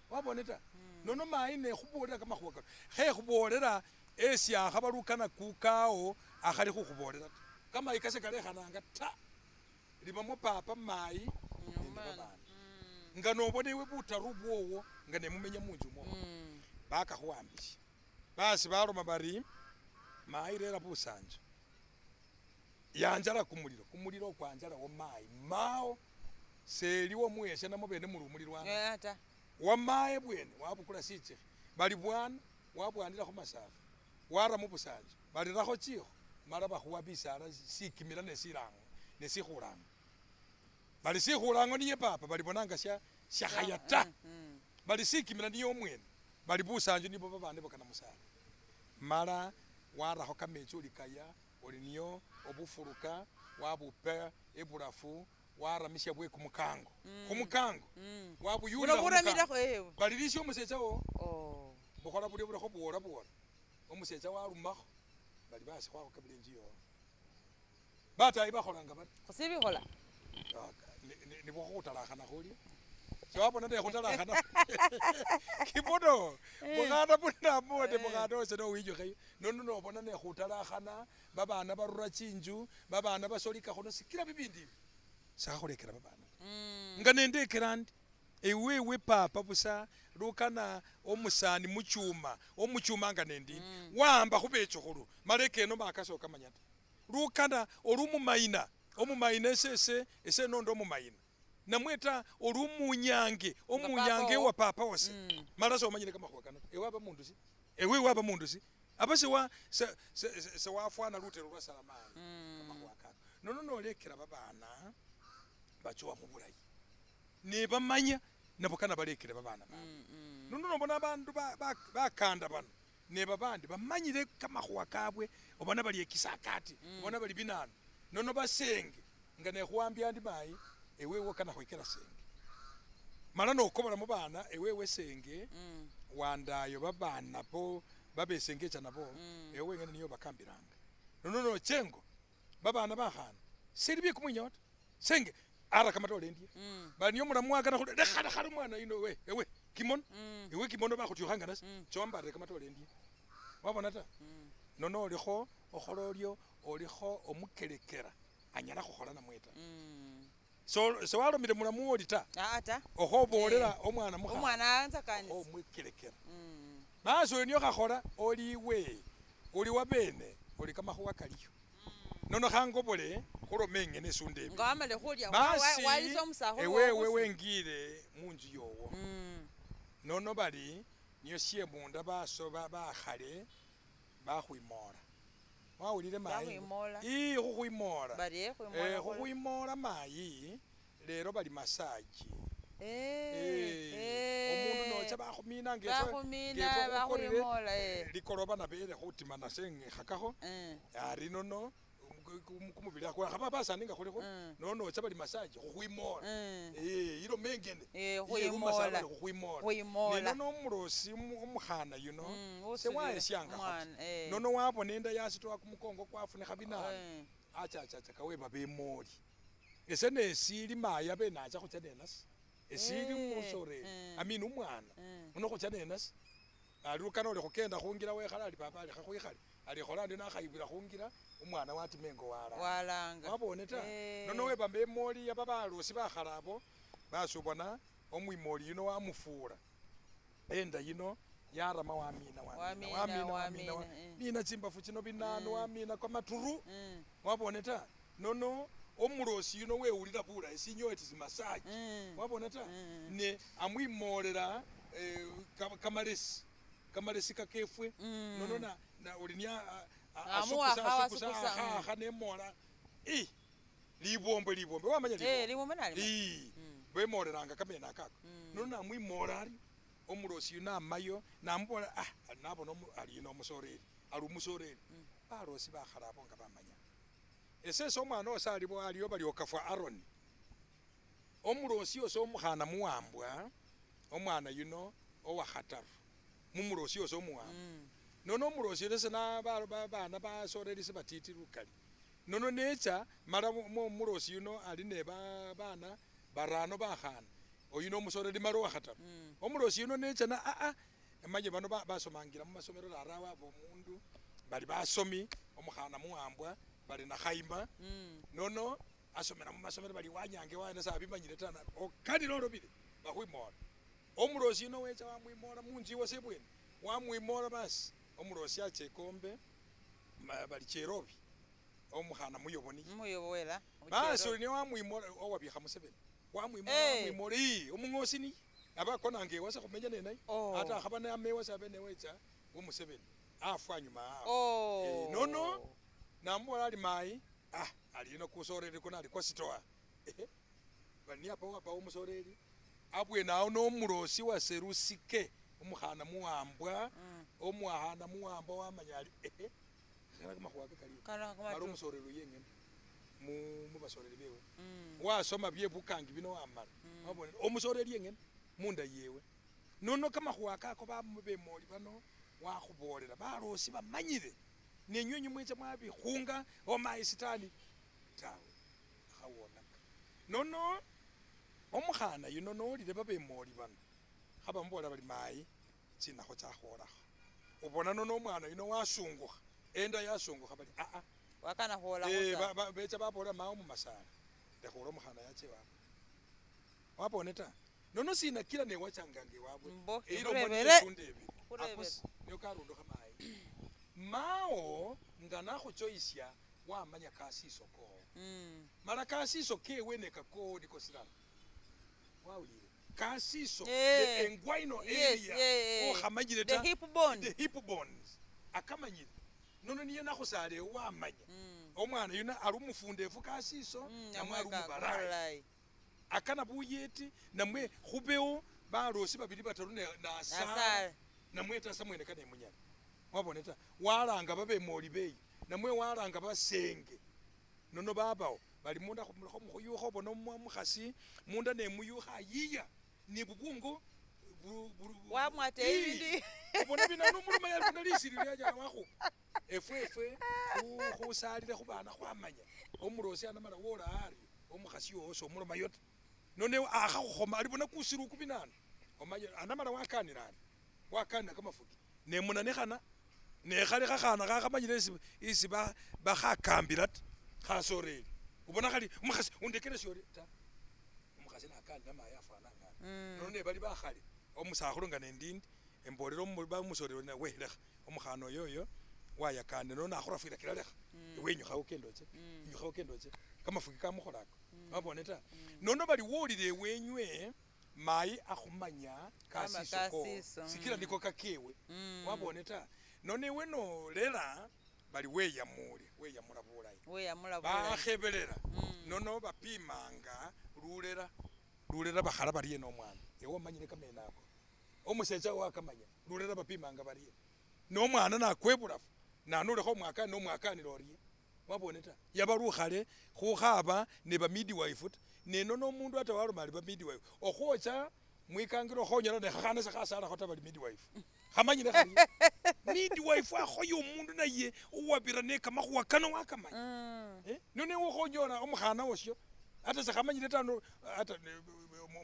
wabone ta nono mayi nekhubolela kamakhuwa kano khekhubolela esi akhaba lukana kukawo akhali khukhubolela ta kamayika sekalekhananga ta libamo papa mayi nende babana nga nobona ewe butaru bwowo nga nemumenya munju mwowo bakakhuwambisya basi baloma bari mayi rera busanjo yanjala kumulilo kumulilo kwanjala wo mayi mao seliwo muwesya namwo bene muli omulilwana wamaye bwene wabukula sichikhi bali bwana wabwanila khumasafu wara mubusanjo balirakho chikho mala bakhuwa bisala sikimila nesilango nesikhulango bali sikhulango niye papa balibonanga syakhaya ta bali sikimila niye omwene bali busanjo nibo babana bokana musala mala warakho kamechi olikaya oli niyo obufuruka wabupa ebulafu waramisya bwe kumukango khumukango wabuyulila khumukango balilisya omusecha wo bukhola bulyo bulikho bwola bwola omusecha walumakho bali basi khwakhukabila enju yowo batayi bakholanga bari khusibikhola nibwo khukhutalakhana khulya sewabona nekhutalakhana kibono mukhana munamone mukhana ose nowinyukheyo nono nobona nekhutalakhana babana barura chinju babana basolika khono sikila bibindi ibi sakhakhulekela babana nga nendekela ndi ewewe papa busa lukana omusani muchuma omuchuma nga nendini wahamba khubechukhulu mala ekeno makasa okamanya ta lukana oli omumayina omumayina esese ese nondo omumayina Namwe ta oli umunyange omunyange wa papa wase. Mala somanyile kamakhuwa kano. Ewe aba mundu si? Ewe waba mundu si? Aba sewa sewafwana lutelo lwa salamayi. Kamakhuwa kako. Nono nolekela babana bachowa mu bulayi. Ne bamanya nabo kana balekele babana babo. Nono nobona abandu bakanda bano ne babandi bamanyile kamakhuwa kabwe obona bali ekisakati obona bali binano. Nono basenge nga nekhuwambia ndi mayi ewewe kana khwikela senge. Mala nokobola mu bana ewewe senge wandayo babana bo babesengecha nabo ewe ngene niyo bakambiranga. Nono nochengo babana bakhana sili bikumwinyota senge ara kamatole ndiye. Bali niyo mulamu wakana lekhala khala mwana ino we ewe kimono ewe kimono bakhutyukhanga nasi chombare kamatole ndiye. Wabona ta? Nono olikho okhola olyo olikho omukelekera anyala khukhola namwe ta. So sewalomile mulamu oli ta. Ata. Okhobolera omwana mukhana. Omwana anza kanisa. Omwikelekera. Basi niyo khakhola oliwe oli wabene oli kamakhuwa kaliyo. Nono khangobole khuloma engene esunde ebi. Nga wamale khulya walisa omusakho. Ewewe wengile munju yowo. Nono bali niyo siemunda basoba bakhale bakhwimola. Wawulile mayi. Ii khukhwimola. Bali khukhwimola. Khukhwimola mayi lero bali massage. Omundu nocha bakhumina ngefe bakhwimola likoloba nabele khutima nasenge khakakho. Ari nono kumubili akwa khaba basani nga khulikho nono nocha bali massage khukhwimola. Ilo mengene. Khukhwimola. Khukhwimola. Nono omulosi omukhana yuno sewaesyanga nono wabona enda yasitowa kumukongo kwafunikha binana. Acha acha acha kaweba bemoli. Ese nesili maya benacha khucha nenasi. Esili musoreri. Amina umwana. Uno khucha nenasi. Alukana oli khukenda khungila wekhala ali papa ali khakhwikhale. Alikhola ndi nakhayibwila khungila umwana watimengo walanga. Wabone ta. Nono weba bemoli yaba balosi bakhala abo basubona omwimoli yuno wamufura. Enda yino yarama wamina wamina wamina wamina. Mina tsimbafu chino binano wamina kwa maturu. Wabone ta. Nono omulosi yuno wewulira bulayi sinyowe tizimasaji. Wabona ta. Ne amwimolera kamalesi. Kamalesi kakefwe. Nono na olinya asukusa akha nemola. Libombe libombe wamanya libombe. Libombe nali. Bemoleranga kamena akako. Nono namwimola ari omulosi yuno amayo namubola nabona ali no musoreri. Ali umusoreri. Balosi bakhala abo nga bamanya. Esese omwana ose alibo aliyo bali okafwa Aaron. Omulosi ose omukhana muwambwa omwana yuno owakhataru. Mumulosi ose omuwambwa. Nono omulosi ese na bana basoreri sebatiti lukali. Nono necha mala mulosi yuno ali ne bana barano bakhana. Oyuno omusoreri mala owakhataru. Omulosi yuno necha na emanye bano basomangira mumasomero rara wabo omundu bali basomi omukhana muwambwa bali na khayima. Nono asomera mumasomero bali wanyange wana sabimanyire tana okanira olobile bakhwimola. Omulosi yuno wecha wamwimola munju iwase bwene wamwimola basi omulosi ache kombe bali cherobi omukhana muyoboni muyobowela basi oli wamwimola owabikha Museveni wamwimola wamwimola omungosi ni abakonange iwase khumenya nenaye ata akhaba namewase abene wecha wo Museveni afwa nyuma awo. Nono namubola ali mayi ali ino kusoreri kuna ali kwasitoa. Bali niapa wapa omusoreri abwene awo nomulosi waserusike omukhana muwambwa omwakhana muwambwa wamanya ali kamakhuwa kaliyo mala omusoreri yengene mubasoreri bewe wasoma byebukangi bino wamala wabona omusoreri yengene munda yewe. Nono kamakhuwa kako bamubemoli bano wakhubolera balosi bamanyire nenywe mwecha mwabikhunga omayi sitani tawe khawonaka. Nono omukhana yuno nolile babemoli bano khabamubola bali mayi tsinakho tsakholakho. Ubona nono omwana yuno wasungukha enda yasungukha bali wakana khola khosa becha babola mawo mumasala lekhula omukhana yache wabwe. Wabone ta. Nono sina kila ne wachangange wabwe. Eiro akosi niyo karundukha mayi. Mao nga nakhuchoisya wamanya kasiso ko. Mala kasiso kewe ne kako niko silala. Wawulile kasiso Eh. the inguinal Yes, area yeah, yeah. okhamanyile The ta hip bone. the hip bones akamanyile nono niye nakhusala ewe wamanya omwana yuno ali umufundefu kasiso namwe ali umubalayi Umubalayi. akana buyeti namwe khubewo balosi babili bataru nasala Nasala. namwe tasa mwene kane munyala wabone ta walanga babemoli beyi namwe walanga basenge nono babawo bali munda mukhuyukha obona omukhasi munda nemuyukha ayiya nebubwongo Wamwata Ii. ibindu. obona binanu omuluma yalibona lisili lyajala wakhupa efwefwe khusalile khubana khwamanya omulosi anamala wola aryo omukhasi yowo somuloma ta none akhakhukhoma alibona kusilu kubinanu omanye anamala wakanila ari wakanila kamafuki nemunanekhana nekhali khakhana khakhamanyile isi isi bakhakambila ta khasoreli ubona khali omukhasi undekelesya ori ta omukhasi nakanila mayi afwananga ari nono nebali bakhali omusakhulu nga nendindi embolele omusoreli we lekha omukhana oyoyo wayakanile nono nakhurafwila kila lekha ewe inyukha okenda otse inyukha okenda otse kamafuki kamukholako wabone ta nono bali wolile ewenywe mayi akhumanya kasiso ko kasiso, sikila niko kakewe wabone ta nono ewe nolela bali weyamule weyamula bulayi Weyamula bulayi. bakhebelela nono bapimanga lulela lulela bakhala barye nomwana ewe omanyile kamene ako omusecha wakamanya lulela bapimanga barye nomwana nakwe bulafu nanulekho omwakani nomwakanile orye wabone ta yaba lukhale khukhaba neba midwife ta nenono omundu ata waloma ali ba midwife okhwocha mwikangilo khonyola nekhakhana sekhasalakho ta bali midwife khamanyile khali midwife akhoya omundu naye uwabira nekamakhuwa kano wakamanya nono ewe khonyola omukhana wosyo ata sekhamanyile ta ata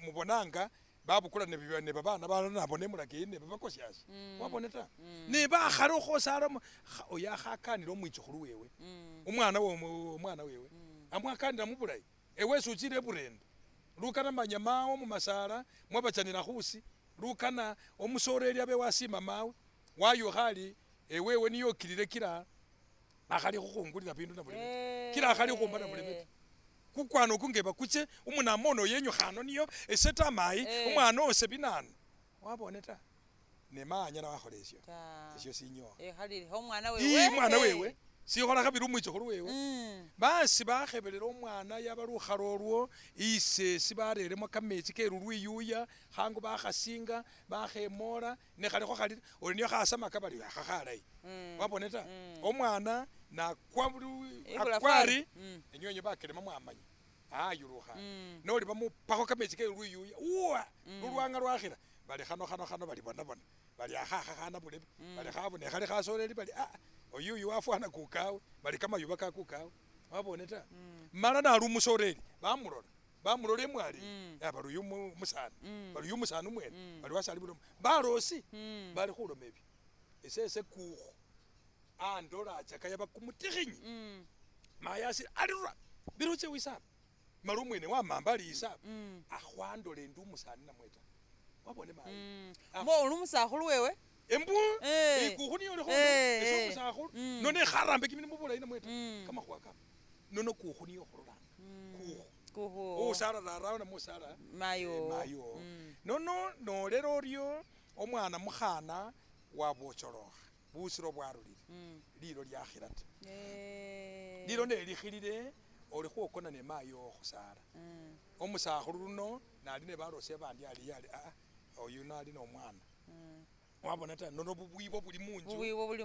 mubonanga babukula nebabana balala nabo nemulaka eyi nebabakosyasya wabone ta nebakhale okhosala oyo akhakanile omwichukhulu wewe omwana omwana wewe amwakanila mubulayi ewe suchile eburende lukana manya mawo mumasala mwabachanila khusi lukana omusoreli abe wasima mawe wayukha ali ewewe niyo okilile kila akhali khukhungulila bindu nabuleme kila akhali khumba nabuleme ta kukwana oku ngeba kuche umunama ono yenyukhano niyo ese ta mayi omwana ose binanu wabone ta nemanyala wakhola esyo esyo sinyowa Ekhalile omwana wewe. ii mwana wewe sikhola khabili omwichukhulu wewe basi bakhebelela omwana yaba lukhalo olwo isesi bareremo kamechi kelulwiyuya khangu bakhasinga bakhemola nekhalikho khali oli niyo khasamaka bali akha khalayi wabone ta omwana nakwa akwari enywenye bakelema mwamanya ayulukha noli bamupakho kamechi kelulwiyuya uwa lulwanga lwakhila bali khano khano khano bali bona bona bali akhakha khana bulebe bali khabone khali khasoreli bali oyuyu wafwana kukawe bali kamayuba kakukawe wabone ta mala nali umusoreli bamulola bamulola emwali bali uyu musani bali uyu musani umwene bali wasali bulomo balosi bali khuloma ebyo esese kukhu andola achaka yaba kumutikhinyi mayasi alirura biruche wisaba mala omwene wamamba ali isaba akhwandola endi umusani namwe ta wabone mayi Mbo oli umusakhulu wewe embu ikukhu niyo olikho ese omusakhulu nono ekharambe kimilimo bulayi namwe ta kamakhuwa kano nono kukhu niyo khururanga kukhu usala rarawo namwe usala mayo mayo nono nolela oryo omwana mukhana wabocholokha busilo bwarulile lilo lyakhila ta lilo nelikhilile oli khwokona ne mayo khusala omusakhulu luno nali nebalosi abandi ali ali oyu nali nomwana wabona ta nono bubwibo buli munju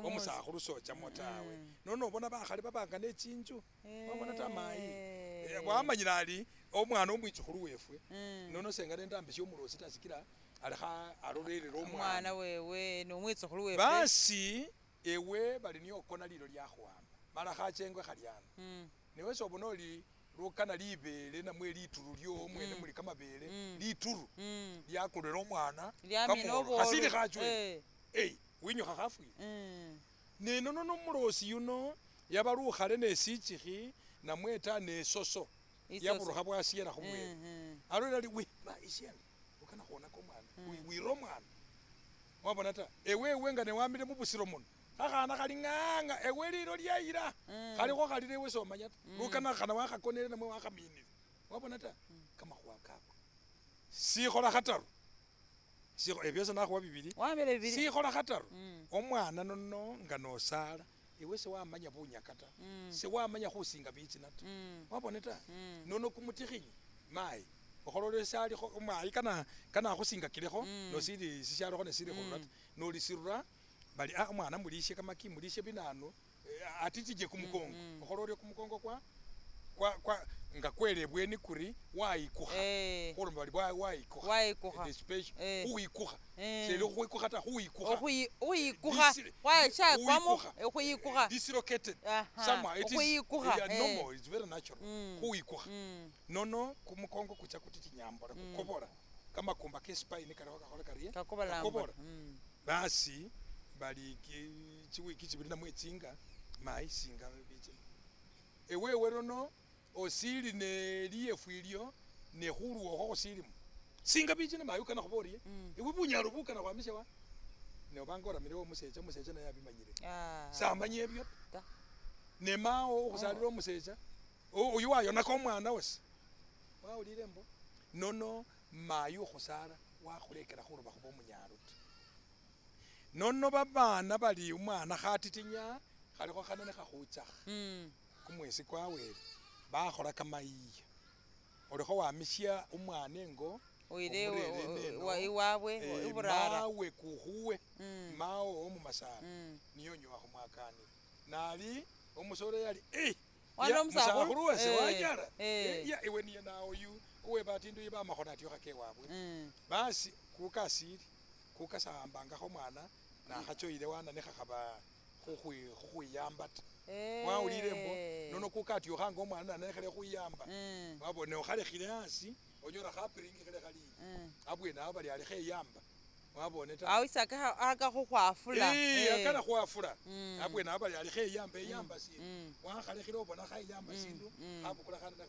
omusakhulu sochamo tawe nono obona bakhali babanga nechinju wabona ta mayi wamanyile ali omwana omwichukhulu wefwe nono senga nendambisya omulosi ta sikila alekha alolelele omwana wewe nomwichukhulu wefwe basi ewe bali niyo okona lilo lyakhuwamba mala khachengwe khalyano newe sobona oli lukana libele namwe lituru lyowo mwene muli kamabele lituru lyakulila omwana kamolo khasili khachwele winyukha khafwile nenono nomulosi yuno yaba lukhale nesichikhi namwe ta nesoso yaburukha bwasiyela khumwene alola ali wi ma isyana ukana khwonaka omwana wira omwana wabona ta ewewe nga newamile mubusiro muno khakhana khali ng'anga ewe lilo lyayila khalikho khalile ewe somanya ta lukana khana wakhakonele namwe wakhaminile wabona ta kamakhuwa kako Sikhola khataru ebyo nakhuwa bibili sikhola khataru omwana nono nga nosala ewe sewamanya bunyaka ta sewamanya khusinga bitsina ta wabone ta nono kumutikhinyi mayi okholole shalikho mayi kana khusingakilikho nosili sishalikho nesili khurura ta nolisirura bali omwana mulisye kamaki mulisye binanu atitije kumukongo okholole kumukongo kwa nga kwele bweni kuri wayikukha khulomba bali wayikukha the special khuwikukha seli khuwikukha ta khuwikukha khuwikukha kwashakwamo khuwikukha dislocated somehow it is normal, it's very natural khuwikukha nono kumukongo kucha kutitinyambola kukobola kamakumba ke spine kalikho kakhola karie kakobola basi bali chiwiki chibili namwe chinga mayi singa bichina ewewe rono osili ne liyefu ilyo ne khuluwokho khusilimo singa bichina mayi ukana khuborie ewe bunyalo bukana khwamisha wa neobanga oramire omusecha omusecha naye abimanyire samanye ebyo ne mawo okhusalila omusecha oyu wayonaka omwana wasi wawulile mbo nono mayi ukhusala wakhulekela khuloba khuba omunyalo ta nono babana bali umwana khatitinya khalikho khanene khakhuchakha kumwesi kwawele bakhola kamayiya olikho wamisya umwana engo oile iwabwe iburara mawe kukhuwe mawo omumasaba niyo nyowa khumwakanile nali omusore yali musakhulu wase wanyala iwe niye naoyu uwebatindu ibamakhono atyokha kewabwe basi kukasili kukasahambangakho omwana nakhachoyile wana nekhakhaba khukhwiyamba ta wawulile mbo nono kukatyukhanga omwana nanekhele khwiyamba wabone okhalekhile asi onyola khapiringikhile khali abwene awo bali ali kheyamba wabone ta awisaka aka khukhwafula akana khwafula abwene awo bali ali kheyamba eyamba sindu wakhalekhile obona khayamba sindu khabukula khana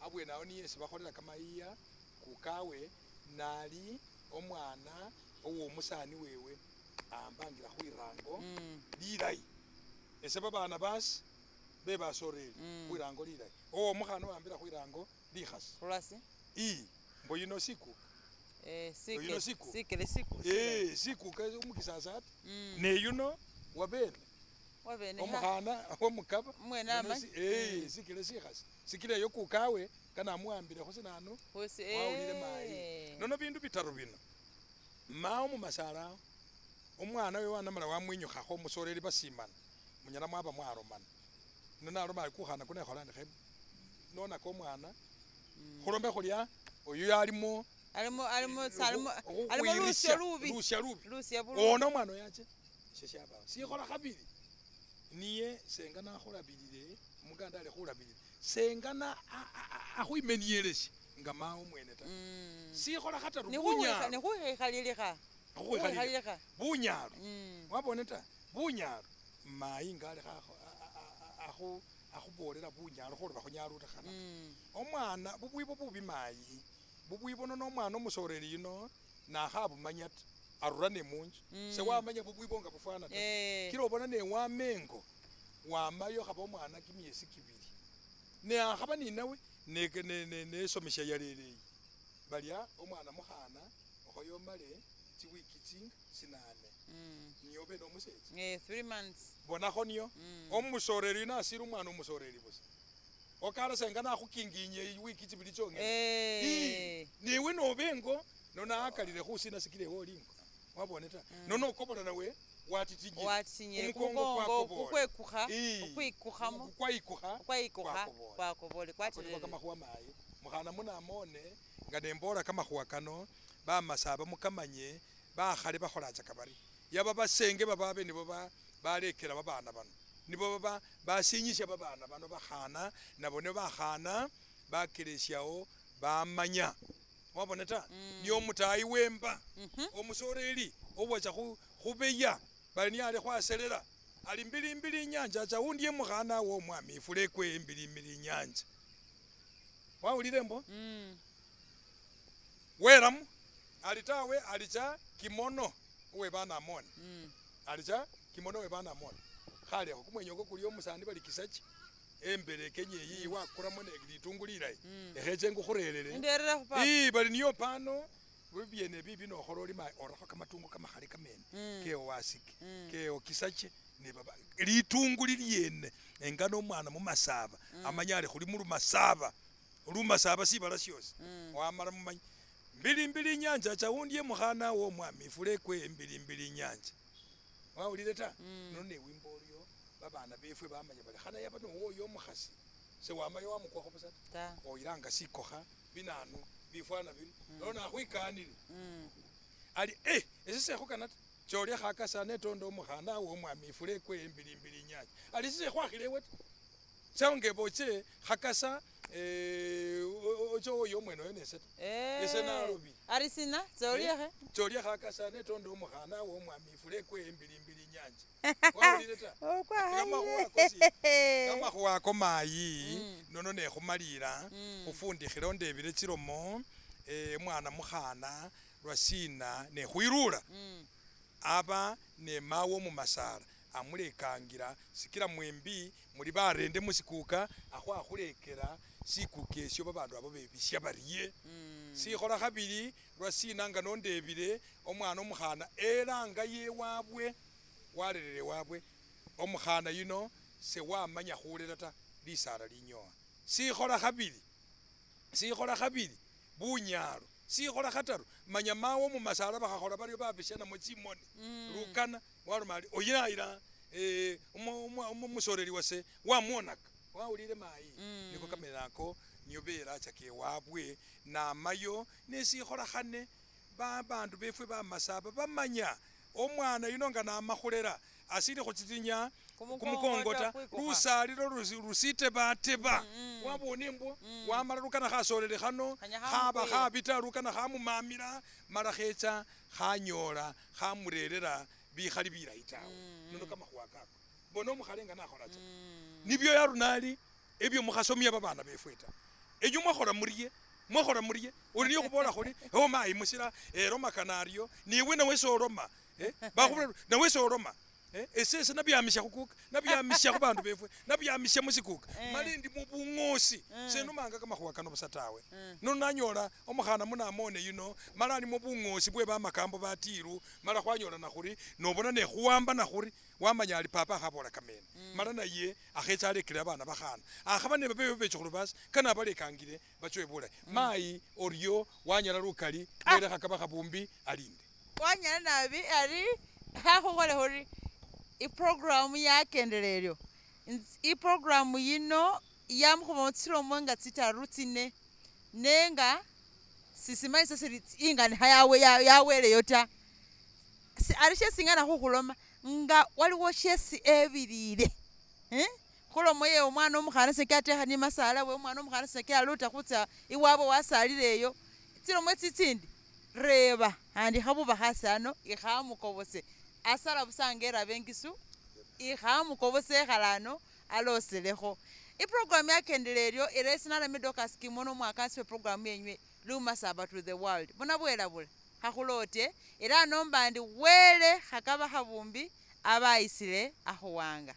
abwene awo niye sibakholela kamayiya kukawe nali omwana owomusani wewe ambangira khwirango lilayi ese babana basi bebasoreli khwirango lilayi owo omukhana owambila khwirango likhasi khulwasi mbo yino sikuka oyino siku sikele siku sikuka omukisasa ati neyuno wabene omukhana womukaba sikele sikhasi sikile eyo kukawe kanamuwambilekho sinanu wawulile mayi nono bindu bitaru bino mawo mumasala omwana we wanamala wamwinyukhakho omusoreli basimana munyala mwaba mwaromana nonaloma ali kukhana kunekhola ndikhe nonaka omwana khulombe khulya oyu yalimo alimo lusya lubi ona omwana oyo ache sheshabawo sikhola khabili niye senga nakhulabilile omuganda ali khulabilile senga akhwimenyelesye nga mawo mwene ta sikhola khataru bunyalo nikhwikhalilikha bunyalo wabone ta bunyalo mayi nga alekha akhubolela bunyalo khuloba khunyala utakhana omwana bubwibo bubi mayi bubwibo nono omwana omusoreli yuno nakhabumanya ta arura nemunju sewamanya bubwibo nga bufwana ta kila obona newama engo wamayo khaba omwana kimyesi kibili neakhaba ninawe nesomesya yaleleyi balya omwana mukhana okhoyo omale chiwiki chinga sinane niyo obe nomusetsa 3 months bonakho niyo omusoreli nasili omwana omusoreli busa okala senga nakhukinginye iwiki chibili chongene niwe nobe engo nonakalile khusina sikile ewe olingo wabone ta nono okobola nawe watitinyile kumukongo kukwekukha kukwikukhamo kwayikukha kwakobole kwatilele kamakhuwa mayi mukhana munamone nga nembola kamakhuwa kano bamasaba mukamanye bakhale bakholachaka bari yaba basenge bababe nibo balekela babana bano nibo basinyisya babana bano bakhana nabo ne bakhana bakelesyawo bamanya wabona ta niyo omutayi wemba omusoreli owacha khubeya bali niye ali khwaselela ali mbilimbili inyanja acha undi emukhana wo omwami ifula ekwe embilimbili inyanja wawulile mbo welamu ali tawe alicha kimono uwebana amone alicha kimono uwebana amone khalekho kumwenyoko kuli omusani bali kisachi Embele kenye iyi wakuramo ne litungu lilayi ekheche ngukhurerere Nderere khu papa. Ii bali niyo pano bibyene bibi nokhola oli mayi orakho kamatungu kamakhale kamene keowasike keokisache nebaba litungu lilyene engana omwana mumasaba amanya ali khuli mulumasaba lumasaba sibala syosi wamala mumanya mbili mbili inyanja chawundye mukhana wo omwami ifula ekwe mbili mbili inyanja wawulile ta nono newimba oryo babana befwe bamanya bali khana yaba nowoyo omukhasi sewamayo wamukwakho busa Ta. oyilanga sikokha binanu bifwana biri nono nakhwikanile ali ese sekhukana ta cholya khakasa netonda omukhana wo omwami ifula ekwe mbili mbili inyanja ali ese sekhwakhile ewe ta sewongeba oche khakasa oche oyo omwene oyo nese ta Ese nalobile. Ari sina tsolyekhe. cholya khakasa netonda omukhana wo omwami ifula ekwe mbili mbili inyanja wawulile ta kamakhuwa ako mayi nono nekhumalila khufundikhile ondebile chilomo omwana mukhana lwasina nekhwilula aba nemawe omumasala amulekangila sikila mwembi muli barende musikuka akhwakhulekela sikuka esyo babandu abo bebisya barye sikhola khabili lwasina nga nondebile omwana omukhana elanga yewabwe warerere ewabwe omukhana yuno sewamanya khulela ta lisala linyowa sikhola khabili bunyalo sikhola khataru manya mawe mumasala bakhakhola baryo babisyanamo chimoni lukana waloma ali oyinayila umusoreri wase wamwonaka wawulile mayi niko kamene ako niyo belachaka ewabwe namayo nesikhola khane babandu befwe bamasaba bamanya omwana yuno nga namakhulela asili khuchitinya kumukongo ta lusalilo lusitebateba wabone embwo wamala lukana khasolele khano khaba khabita lukana khamumamila mala khecha khanyola khamurerera bikhali bilayi tawe nono kamakhuwa kako bona omukhale nga nakhola cha nibyo yarunali ebyo mukhasomya babana befwe ta enyu mwakhola murye oli niyo khubola khuri mayi musila elomakana aryo niwe nawe soloma bakhubula nawe soloma esese nabyamisya khukuka nabyamisya khubandu befwe nabyamisya musikuka mala endi mubungosi senumanga kamakhuwa kano busa tawe nono nanyola omukhana munamone yuno mala ali mubungosi bwe bamakambo batilu mala khwanyolana khuri nobona nekhuwambana khuri wamanya ali papa akhabola kamene mala naye akhecha alekele abana bakhana akhaba nebabewe bechukhulu basi kana balekangile bachowe bulayi mayi oryo wanyala lukali welekha kabakhabumbi alinde wanyala nabi ari khakhukhole khuri iprogramu yakendele eryo iprogramu yino yamukhubamo tsilomo nga tsitaru tsine nenga sisimanyisa siri inganikha yaweleyo ta ari shesingana khukhuloma nga waliwo shesi ebilile khulomo ye omwana omukhana sekatekha ni masala we omwana omukhana sekaluta khutsa iwabwe wasalile eyo tsilomo tsitsindi reba andi khabuba khasi ano ikhamukobose asala busanga eraba engisu ikhamukobose ekhala ano aloselekho iprogramu yakendele eryo era esinalame Dorcas Kimono omwakasi we programu yenywe Lumasaba to the world bona bwelabula khakhulote era nomba ndi wele khakaba khabumbi abayisile akhuwanga.